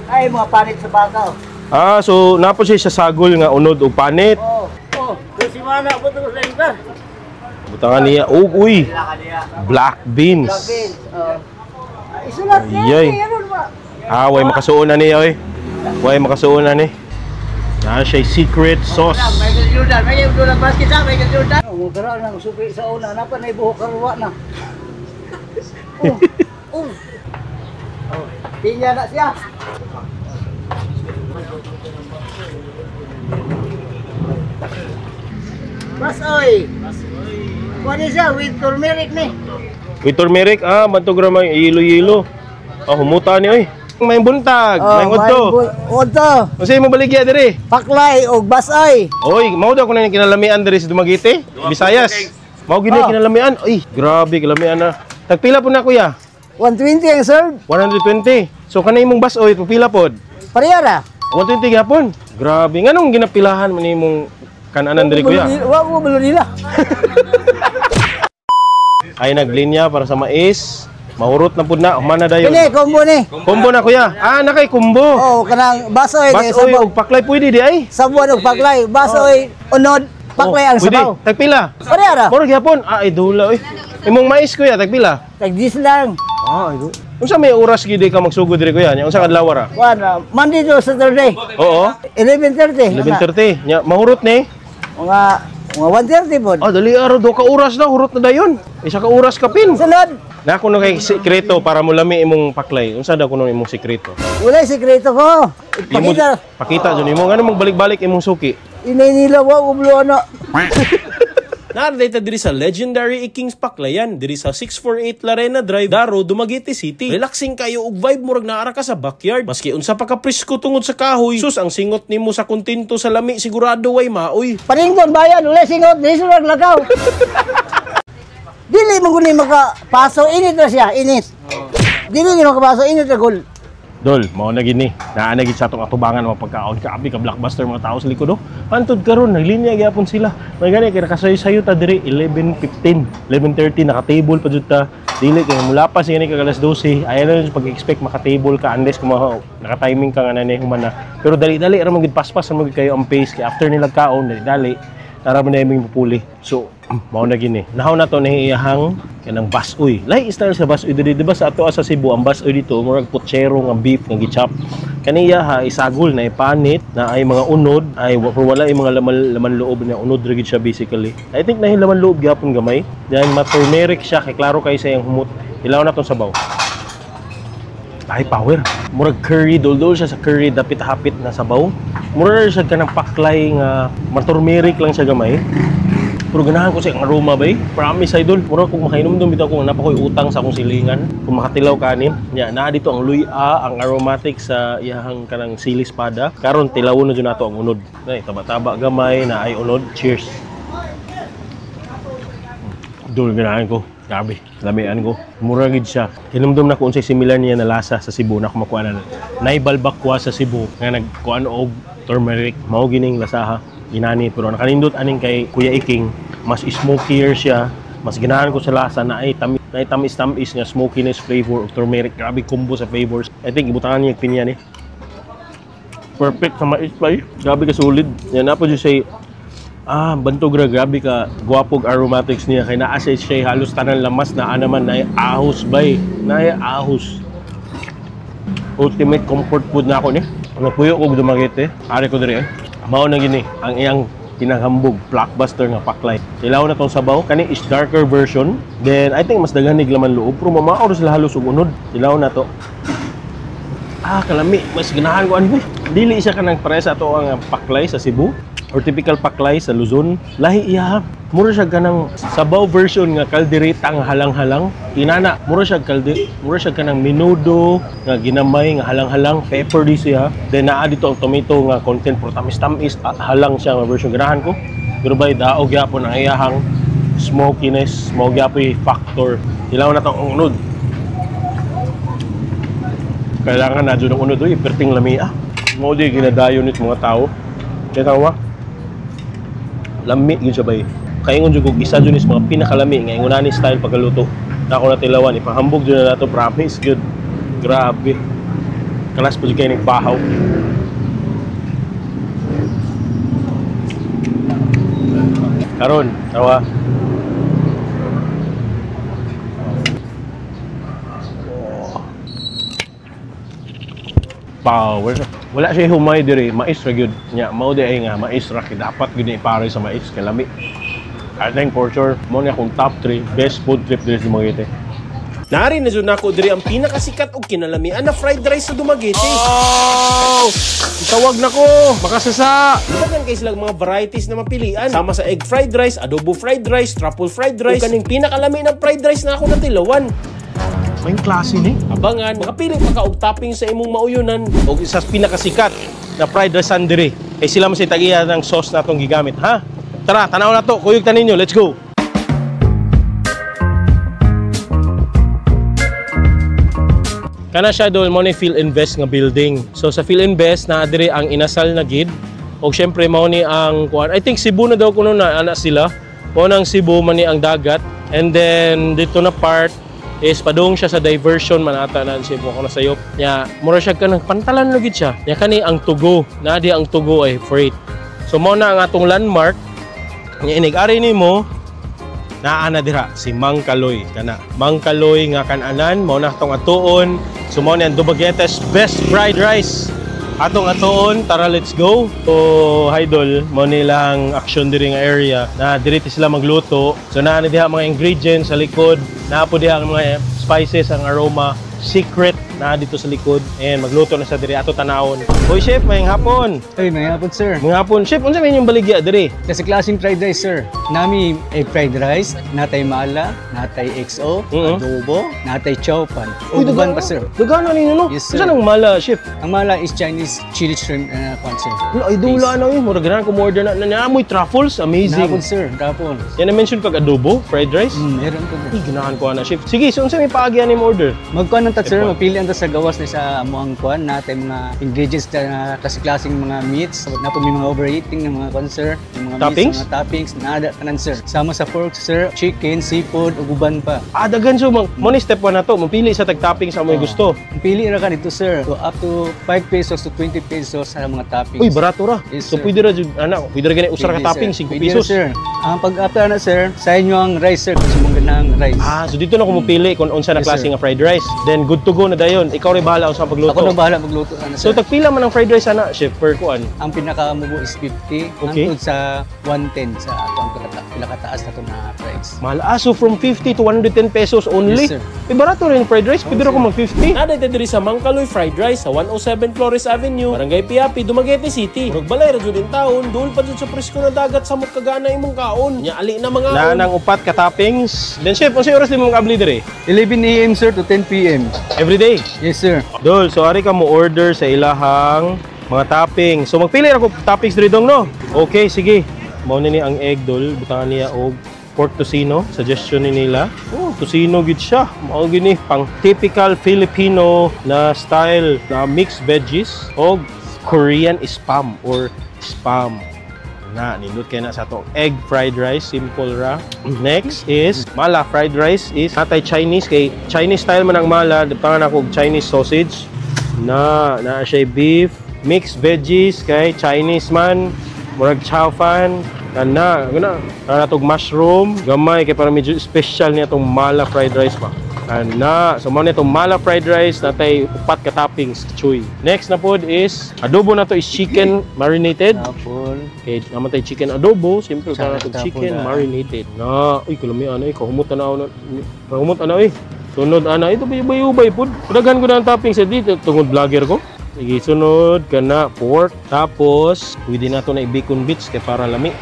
Ay, mga panit sa bakaw. Ah, so napo siya sa sagol nga unod og panit. Oh, oh, si mana po ito sa lugar. Butangan niya og uy. Black beans. Black beans. Oh. Isulat niya. Ayay. Ah, way makasuon na niya oy. Way makasuon na ni. Na siya secret sauce. Michael Jordan, Michael Jordan basket sa Michael Jordan. Oh, mugara nang supi sa una na pa nay buhok karuwa na. Oh. Oh. Oh, tinya na siya. Basoy. Kuha siya with turmeric ni. With turmeric, ah, bantog ra may ilo-ilo. Ah, humuta ni oy. May buntag, may udto. Udto. Unsa imo baligya diri? Paklay og basoy. Oy, mao daw kuno kinalamian diri sa Dumaguete, Visayas. Mao gini kinalamian. Oy, grabe kalamian na. Tagpila po na kuya? 120 ang serve. 120. So kanay imong basoy pila pod? Pareha ra. 120 gyapon. Grabe, nganong ginapilahan man nimong kananan diri kuya? Wa ko balo nila. Ay naglinya para sa mais. Mahurot na pud na, human na dayon. Kini combo ni. Combo na kuya. Ah, na kay combo. Oh, kanang basoy ni basoy og paklay pwede di ay. Sabuan og paklay, basoy, unod, paklay ang sabaw. Tagpila. Pareha ra. Mura gyapon. Ah, ay dula oy. Imong mais kuya, tagpila. Tag 10 lang. Ah, ay dula. Unsa may oras gid ka magsugod diri kuya? Nya unsa ka adlaw ra? Kuan, Monday to Saturday. Oo. 11:30. 11:30. Nya mahurot ni. Mga 1:30 pod. Ah, dali araw do ka oras na hurot na dayon. Isa ka oras kapin. Sunod. Na kuno kay sikreto para mulami imong paklay. Unsa daw kuno imong sikreto? Wala sikreto ko. Pakita. Pakita jud nimo ngano magbalik-balik imong suki. Inay nila wa ublo ana. Naradata diri sa legendary Iking's Paklayan diri sa 648 Larena Drive, Daro, Dumaguete City. Relaxing kayo og vibe murag naara ka sa backyard. Maski unsa pa ka presko tungod sa kahoy, sus ang singot nimo sa kontento sa lami sigurado way maoy. Paninggon bayan, wala singot, dili sila lakaw. Dili man guni makapaso, init na siya, init. Dili ni makapaso, init na gol. Dol, mao na gini. Naa na gid sa atong atubangan mga pagkaon. Kaabi ka blockbuster mga tao sa likod oh. Pantod karon naglinya gyapon sila. May gani kay nakasayo-sayo ta diri 11:15, 11:30 naka-table pa jud ta. Dili kay mulapas gani kag alas 12. Ayaw na pag-expect maka-table ka unless kung naka-timing ka nga nanay human na. Pero dali-dali ra man gid, paspas ra man gid kayo ang pace kay after nila kaon dali-dali tara man na imong pupuli. So, mao na gini. Nahaw na to nahiyahang kanang basoy. Lahi style sa basoy diri, di ba sa ato sa Cebu ang basoy dito murag putsero nga beef nga gichop. Kaniya ha isagol na ipanit na ay mga unod ay wala ay mga laman loob na unod ra gid siya basically. I think nahi laman loob gyapon gamay. Then ma-turmeric siya kay klaro kay sa iyang humot. Ilaw na tong sabaw. Ay power. Murag curry, dol-dol siya sa curry dapit hapit na sabaw. Murag siya kanang paklay nga ma-turmeric lang siya gamay. Pero ganahan ko sa iyang aroma bay. Promise idol. Murag kung makainom-dom bitaw ko napa ko'y utang sa akong silingan. Kung makatilaw kanin. Nya naa dito ang luya, ang aromatic sa iyahang kanang sili espada. Karon tilawon na jud nato ang unod. Nay taba-taba gamay na ay unod. Cheers. Dol ganahan ko. Grabe, lamian ko. Mura gid siya. Hinumdum na ko unsay similar niya na lasa sa Cebu na kumakuha na. Naibalbakwa sa Cebu nga nagkuan og turmeric. Mao gining lasaha inani pero nakanindot aning kay Kuya Iking, mas smokier siya, mas ganahan ko sa lasa na ay Na tamis-tamis nga smokiness flavor ug turmeric. Grabe combo sa flavors. I think ibutangan niya pinya ni. Perfect sa mais pa eh. Grabe ka solid. Yan na po siya say bantog ra, grabe ka gwapog aromatics niya kay naa siya halos tanan lamas naa naman na ahos bay. Naay ahos. Ultimate comfort food na ako ni. Napuyo ko Dumaguete. Ari ko diri eh. Mao na gini ang iyang kinahambog blockbuster nga paklay. Ilaw na tong sabaw kani is darker version. Then I think mas daghan nig laman loob pero mamao ra sila halos og unod. Ilaw na to. Kalami, mas ganahan ko ani. Dili siya kanang parehas ato ang paklay sa Cebu or typical paklay sa Luzon. Lahi iya. Mura siya kanang sabaw version nga kaldereta nga halang-halang. Inana, mura siya mura siya kanang menudo nga ginamay nga halang-halang, pepper di siya. Then naa dito ang tomato nga content pero tamis-tamis, halang siya nga version ganahan ko. Pero bay daog gyapon ang iyahang smokiness, mao gyapon factor. Ilaw na tong unod. Kailangan na jud ang unod oy, perting lami ah. Mao di ginadayon nit mga tao. Kaya tawa. Lami gyud siya bay. Kaingon jud kog isa jud is mga pinakalami nga ingon ani style pagkaluto. Na ako natilawan ipahambog jud na nato, promise gyud. Grabe. Kalas po jud kay ning bahaw. Karon, tawa. Power. Wala siya humay diri, mais ra gyud. Nya mao di ay nga mais ra kay dapat gyud ni ipare sa mais kay lami. I think for sure mo ni akong top 3 best food trip diri sa Dumaguete. Nari na jud nako diri ang pinakasikat og kinalamian na fried rice sa Dumaguete. Oh! Itawag nako, makasasa. Daghan kay silang mga varieties na mapilian. Sama sa egg fried rice, adobo fried rice, truffle fried rice, ug kaning pinakalami na fried rice na ako natilawan. May klase ni. Abangan, makapili pa ka og topping sa imong mauyunan. Og isa sa pinakasikat na fried rice diri. Kay sila man sa tagiya ng sauce na atong gigamit, ha? Tara, tanaw na to. Kuyog ta ninyo. Let's go. Kana siya doon mo ni Phil Invest nga building. So sa Phil Invest na diri ang inasal na gid. Og syempre mao ni ang kuan. I think Cebu na daw kuno na ana sila. Mao nang Cebu man ni ang dagat. And then dito na part is padung siya sa diversion man ata na siya ko na sayop. Nya mura siya kanang pantalan lagi siya. Nya kani ang Tugo, na di ang Tugo ay freight. So mao na ang atong landmark. Nya inig-ari nimo naa na dira si Mang Kaloy kana. Mang Kaloy nga kananan mao na atong atuon. So mao ni ang Dumaguete's best fried rice. Atong atuon, tara let's go. So idol, mao nilang action diri nga area na diri sila magluto. So naa ni diha mga ingredients sa likod, naa po diha ang mga spices, ang aroma, secret na dito sa likod. And magluto na sa diri ato tanawon. Hoy chef, mayong hapon. Hey, mayong hapon sir. Mayong hapon chef, unsa may inyong baligya diri? Kasi klaseng fried rice sir. Nami ay fried rice, natay mala, natay XO, adobo, natay chowpan. Uban pa sir. Daghan ninyo no? Yes sir. Unsa nang mala chef? Ang mala is Chinese chili shrimp kwan sir. Wala ay dula na yun. Mura ganahan ko order na naamoy truffles, amazing. Nahapon sir, truffles. Yan na mention kag adobo, fried rice. Meron ko. Ay, ganahan ko ana chef. Sige, so unsa may paagyan nimo order? Magkuan ta sir, mapili ang ta sa gawas ni sa amuang kuan natay mga ingredients na klase-klaseng mga meats. Napo may mga overeating ng mga kuan sir, mga toppings, meats, mga toppings nada tanan sir. Sama sa pork sir, chicken, seafood ug uban pa. Ah, daghan so mang mo ni step 1 na to, mapili sa tag toppings sa amoy gusto. Pili ra ka dito sir. So up to 5 pesos to 20 pesos sa mga toppings. Uy, barato ra. Yes, so pwede ra jud ana, pwede ra gani usa ra ka topping 5 pesos. Sir. Ang pag after na sir, sa inyo ang rice sir kung sa mong ganang rice. Ah, so dito na ko mopili kung unsa na Yes, klase sir. nga fried rice. Then good to go na dayon. Ikaw rin bahala sa pagluto. Ako na bahala magluto ana So sir. tagpila man ang fried rice ana, chef per kuan? Ang pinakamubo is 50 Okay. hangtod sa 110 sa atong pinakataas na to na price. Mahal. Ah, so from 50 to 110 pesos only. Yes, sir. Eh, barato rin fried rice. Pwede ra ko mag 50. Naday ta diri sa Mang Kaloy Fried Rice sa 107 Flores Avenue, Barangay Piapi, Dumaguete City. Murag balay ra jud in taon, duol pa jud sa presko na dagat samot kagana imong kaon. Nya ali na mga Na nang upat ka toppings. Then chef, unsay oras nimo makabli diri? 11 AM sir to 10 PM. Every day? Yes sir. Dol, so ari ka mo order sa ilahang mga toppings. So magpili ra ko toppings diri dong no. Okay, sige. Mao ni ang egg dol, butangan niya og pork tocino, suggestion ni nila. Oh, tocino gid siya. Mao gini pang typical Filipino na style na mixed veggies og Korean spam or spam. Na, nindot kay na sa atong egg fried rice, simple ra. Next is mala fried rice is natay Chinese kay Chinese style man ang mala, butangan ako og Chinese sausage. Na, naa siya beef, mixed veggies kay Chinese man, murag chow fan. Kana, guna. Kana tog mushroom, gamay kay para medyo special niya tong mala fried rice ba. Kana, so mao ni tong mala fried rice natay upat ka toppings, chuy. Next na pod is adobo na to is chicken marinated. Okay, naman tay chicken adobo, simple kana tog chicken marinated. Na, uy kulami ana, kahumot na na. Kahumot ana oy. Sunod ana, ito ubay-ubay pod. Daghan ko na ang toppings sa dito tungod vlogger ko. Sige, sunod kana pork, tapos pwede na to na i-bacon bits kay para lami.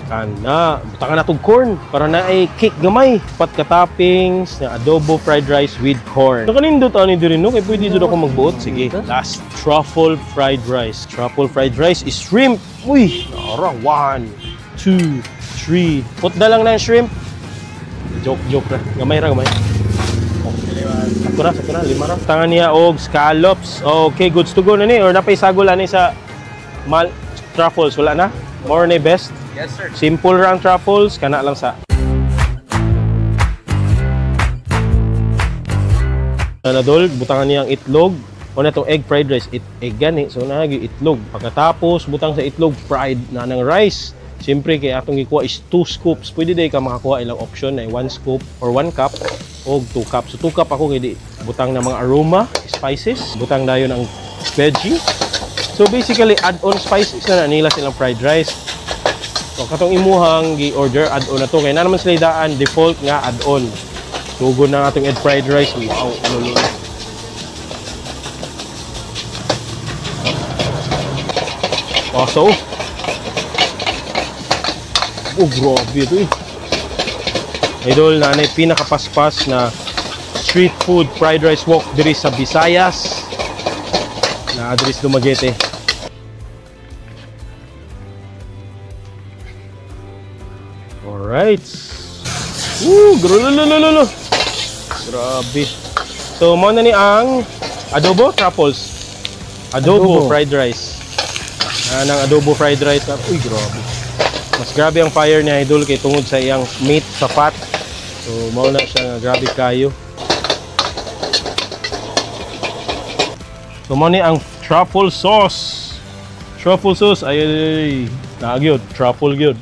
Kana, butangan na tog corn para na ay cake gamay. Pat ka toppings na adobo fried rice with corn. So kanindot ani diri no kay pwede jud ako magbuot. Sige, last truffle fried rice. Truffle fried rice is shrimp. Uy, naara 1 2 3. Put na lang ng shrimp. Joke joke ra. Gamay ra gamay. Sakto na, lima ra. Tangan niya og scallops. Okay, goods to go na ni or napay sagol ani sa mal truffles wala na. More na best. Yes, sir. Simple ra ang truffles, kana lang sa. Anadol, butangan niya ang itlog. O na itong egg fried rice, egg gani. So naagi itlog. Pagkatapos butang sa itlog fried na ng rice. Siyempre kay atong gikuha is 2 scoops. Pwede day ka makakuha ilang option na 1 scoop or 1 cup o 2 cup. So 2 cup ako kay di butang na mga aroma, spices, butang dayon ang veggie. So basically add-on spices na nila silang fried rice. So katong imuhang gi-order add-on na to kay na naman sila daan default nga add-on. Sugod na atong egg fried rice. Wow, lolo. Oh, so oh, grabe ito eh. Idol, nanay, pinakapaspas na street food fried rice walk diri sa Visayas na address Dumaguete. Alright. Woo, grululululu. Grabe. So, mao na ni ang adobo truffles. Adobo fried rice. Anang adobo fried rice. Uy, grabe. Mas grabe ang fire ni Idol kay tungod sa iyang meat sa fat. So mao na siya nga grabe kayo. So mao ni ang truffle sauce. Truffle sauce ay nagyod, truffle gyud.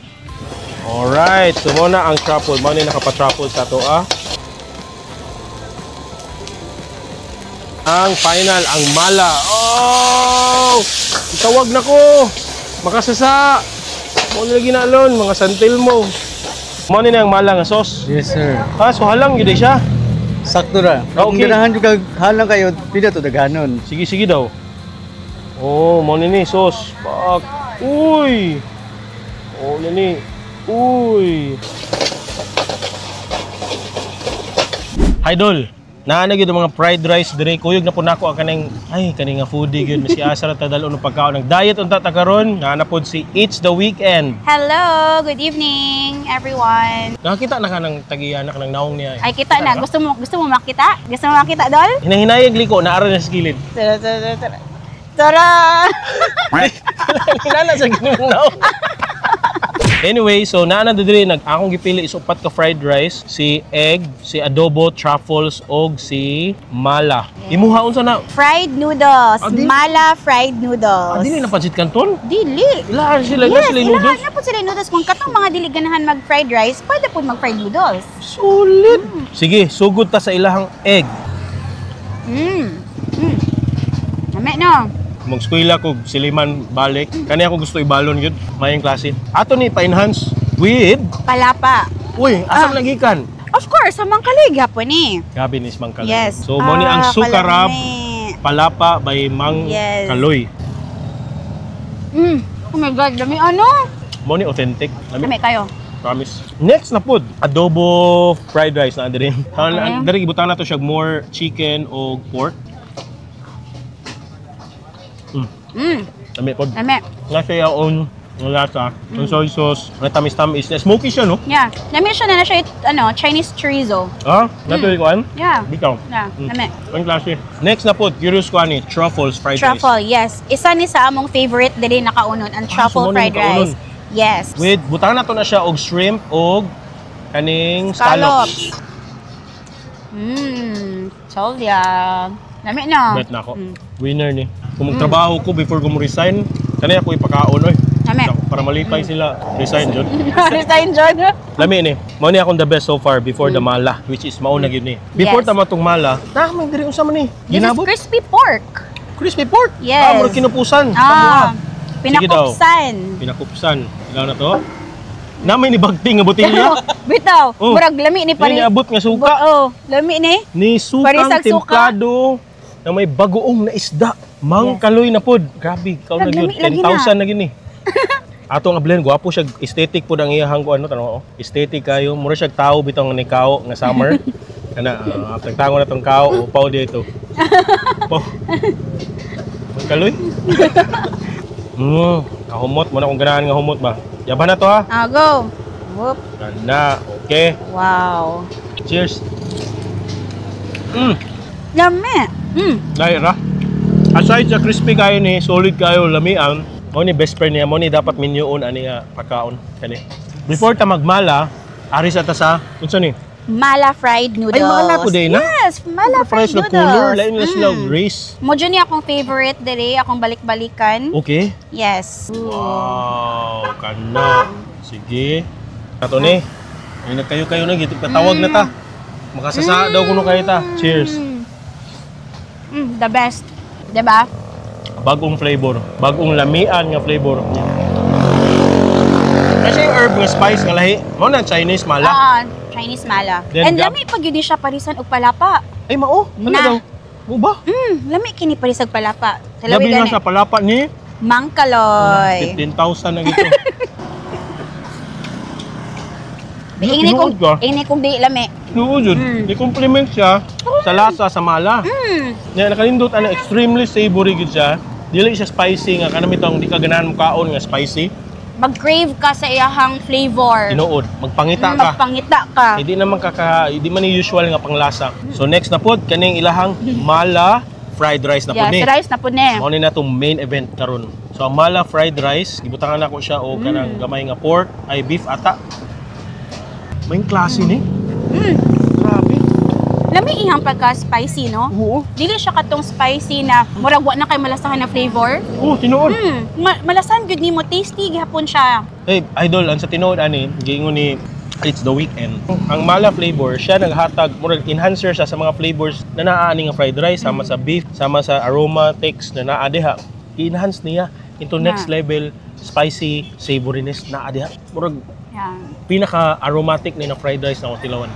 Alright, so mao na ang truffle, mao ni nakapa-truffle sa ato ah. Ang final, ang mala. Oh! Itawag na ko. Makasasa. Mo lagi na alon, mga santil mo. Mo ni ang mala nga sauce. Yes, sir. Ah, so halang gyud siya. Sakto ra. Okay. Kung ganahan jud kag halang kayo, pila to daghanon. Sige, sige daw. Oh, mo ni sauce. Pak. Uy. Oh, ni. Uy. Idol. Naa na gyud ang mga fried rice dire. Kuyog na po nako ang kaning ay kaning nga foodie gyud maski asa ra ta dal-on og pagkaon. Nag diet unta ta karon, naa na pod si It's the Weekend. Hello, good evening everyone. Nakakita na ka ng tagiyanak ng naong niya. Ay kita na, gusto mo makita? Gusto mo makita, Dol? Hinahinayag liko naara na sa gilid. Tara tara tara. Tara. Hinana sa gilid naong. Anyway, so naa na diri nag akong gipili is upat ka fried rice, si egg, si adobo, truffles og si mala. Imuha unsa na? Fried noodles, mala fried noodles. Ah, dili na pancit canton? Dili. Ilahan sila, yes, sila noodles. Ilahan na po sila noodles. Kung katong mga dili ganahan mag fried rice, pwede po mag fried noodles. Solid. Sige, sugod ta sa ilahang egg. Lami no. Magskwela ko siliman balik. Kani ako gusto ibalon gyud, mayong klase. Ato ni pa-enhance with palapa. Uy, asa man gikan? Of course, sa Mangkaloy gyapon ni. Gabi ni Mangkaloy. Yes. So mo ni ang sukarab palapa by Mang yes. Kaloy. Oh my God, lami ano? Mo ni authentic. Lami kayo. Promise. Next na pud, adobo fried rice na diri. Okay. Diri gibutang nato siya more chicken o pork. Lami pod. Lami. Na siya own Ang lasa. Ang soy sauce. Ang tamis-tamis. Smoky siya, no? Yeah. Lami siya na siya, ano, Chinese chorizo. Ah, natuloy ko an? Yeah. Bitaw. Yeah, lami. Ang klase. Next na po, curious ko ani, truffles fried rice. Truffle, yes. Isa ni sa among favorite diri nakaunon, ang truffle so mo ni fried rice. nakaunon. Yes. With, butang na to na siya og shrimp og kaning scallops. Solya. Lami na. Bet na ako. Winner ni. Kung magtrabaho ko before ko mo-resign, kanay ako ipakaon oy. Lami. Para malipay sila. Resign jud. Resign jud. Lami ni. Mao ni akong the best so far before the mala, which is mao na gyud ni. Before ta matong mala, na may diri unsa man ni? This is Ginabot? crispy pork. Crispy pork. Yes. Ah, murag kinupusan. Ah, Sige daw. pinakupsan. Pinakupsan. Ilaw na to. Na may nibagting nga botelya. Bitaw, Oh. murag lami ni pare. Ni niabot nga suka. Oh, lami ni. Ni sukang Parisag suka. templado na may bagoong na isda. Mangkaloy na pod. Grabe, ikaw na Murag gyud. lami lagi na. 10,000 na gyud ni. Ato nga blend, gwapo siya, aesthetic pod ang iyahang ko ano tanong oh. Aesthetic kayo, mura siya tao bitaw nga ni kao nga summer. Kana tagtango na tong kao, upaw dito. Upaw. Mangkaloy. Kahumot mo na kung ganahan nga humot ba. Yaban na to ha. Ah, go. Whoop. Kana, okay. Wow. Cheers. Lami. Dahil ra. Aside sa crispy kayo ni, solid kayo lamian, mo ni best friend niya, mo ni dapat minyuon ani nga pagkaon kani. Before ta magmala, ari sa ta sa unsa ni? Mala fried noodles. Ay, mala po day na? Yes, mala fried Fresh na noodles. color, lain na sila og race. Mo jud ni akong favorite diri, akong balik-balikan. Okay. Yes. Wow, kana. Sige. Ato ni. Ay nagkayo-kayo na gitip katawag na ta. Makasasa daw kuno kayo ta. Cheers. The best. 'Di ba? Bagong flavor, bagong lamian nga flavor. Kasi yung herb nga spice nga lahi, mao na Chinese mala. Ah, Chinese mala. Then, And lami pag yun siya parisan og palapa. Ay mao, ano Na. daw? Mo ba? Lami kini parisag palapa. Labi Labi na gani. sa palapa ni Mangkaloy. 15,000 na gito. Ingni Tinuod kong ka. ingni kong di lami. Tinuod yun. Ni-compliment siya sa lasa sa mala. Nya nakalindot ana extremely savory gid siya. Dili siya spicy nga kanami tong di ka ganahan mo kaon nga spicy. Mag-crave ka sa iyahang flavor. Tinuod, magpangita ka. Magpangita ka. Hindi naman kaka hindi man ni usual nga panglasa. So next na pod kaning ilahang mala fried rice na pod Yes, ni. rice na po ni. Mao ni natong main event karon. So ang mala fried rice, gibutangan nako siya og kanang gamay nga pork, ay beef ata. May klase ni. Grabe. Lami iyang pagka-spicy, no? Oo. Dili siya katong spicy na murag wa na kay malasahan na flavor. Oo, tinuod. Malasahan gyud nimo, tasty gihapon siya. Hey, idol, ang sa tinuod ani, giingon ni It's the Weekend. Ang mala flavor, siya naghatag, murag enhancer siya sa mga flavors na naa ani nga fried rice, sama sa beef, sama sa aromatics na naa diha. I-enhance niya into next level spicy savoriness naa diha. Murag pinaka-aromatic ni na fried rice na akong tilawan.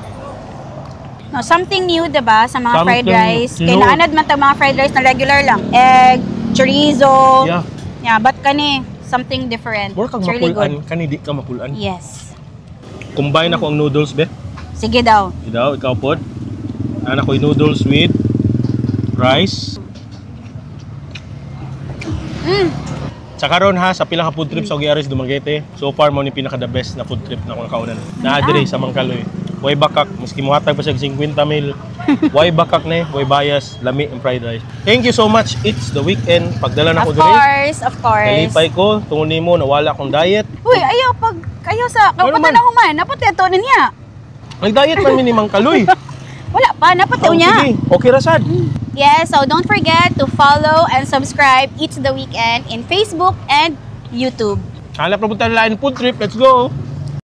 No, something new, diba, sa mga fried Something rice. new. Kay naanad man ta mga fried rice na regular lang. Egg, chorizo. Yeah. Yeah, but kani something different. Murag kag It's really mapulan, good. kani di ka mapulan. Yes. Combine ako ang noodles, be. Sige daw. Ikaw, ikaw pod. Ana ko yung noodles with rice. Sa karon ha, sa pila ka food trip sa Ogiaris Dumaguete, so far mo ni pinaka the best na food trip na akong kaunan. Naa diri sa Mangkaloy. Way bakak, maski mohatag pa siya og 50 mil. Way bakak na eh, way bias, lami ang fried rice. Thank you so much. It's the weekend. Pagdala na Of ko diri. course, of course. Nalipay ko, tungod nimo nawala akong diet. Uy, ayaw pag ayaw sa Ano kapata man? na human, napot ito niya. Nag-diet man mi ni Mangkaloy. Wala pa, napot Oh, niya. sige. Okay ra sad. Yes, so don't forget to follow and subscribe It's the Weekend in Facebook and YouTube. Hanap na punta lain food trip. Let's go.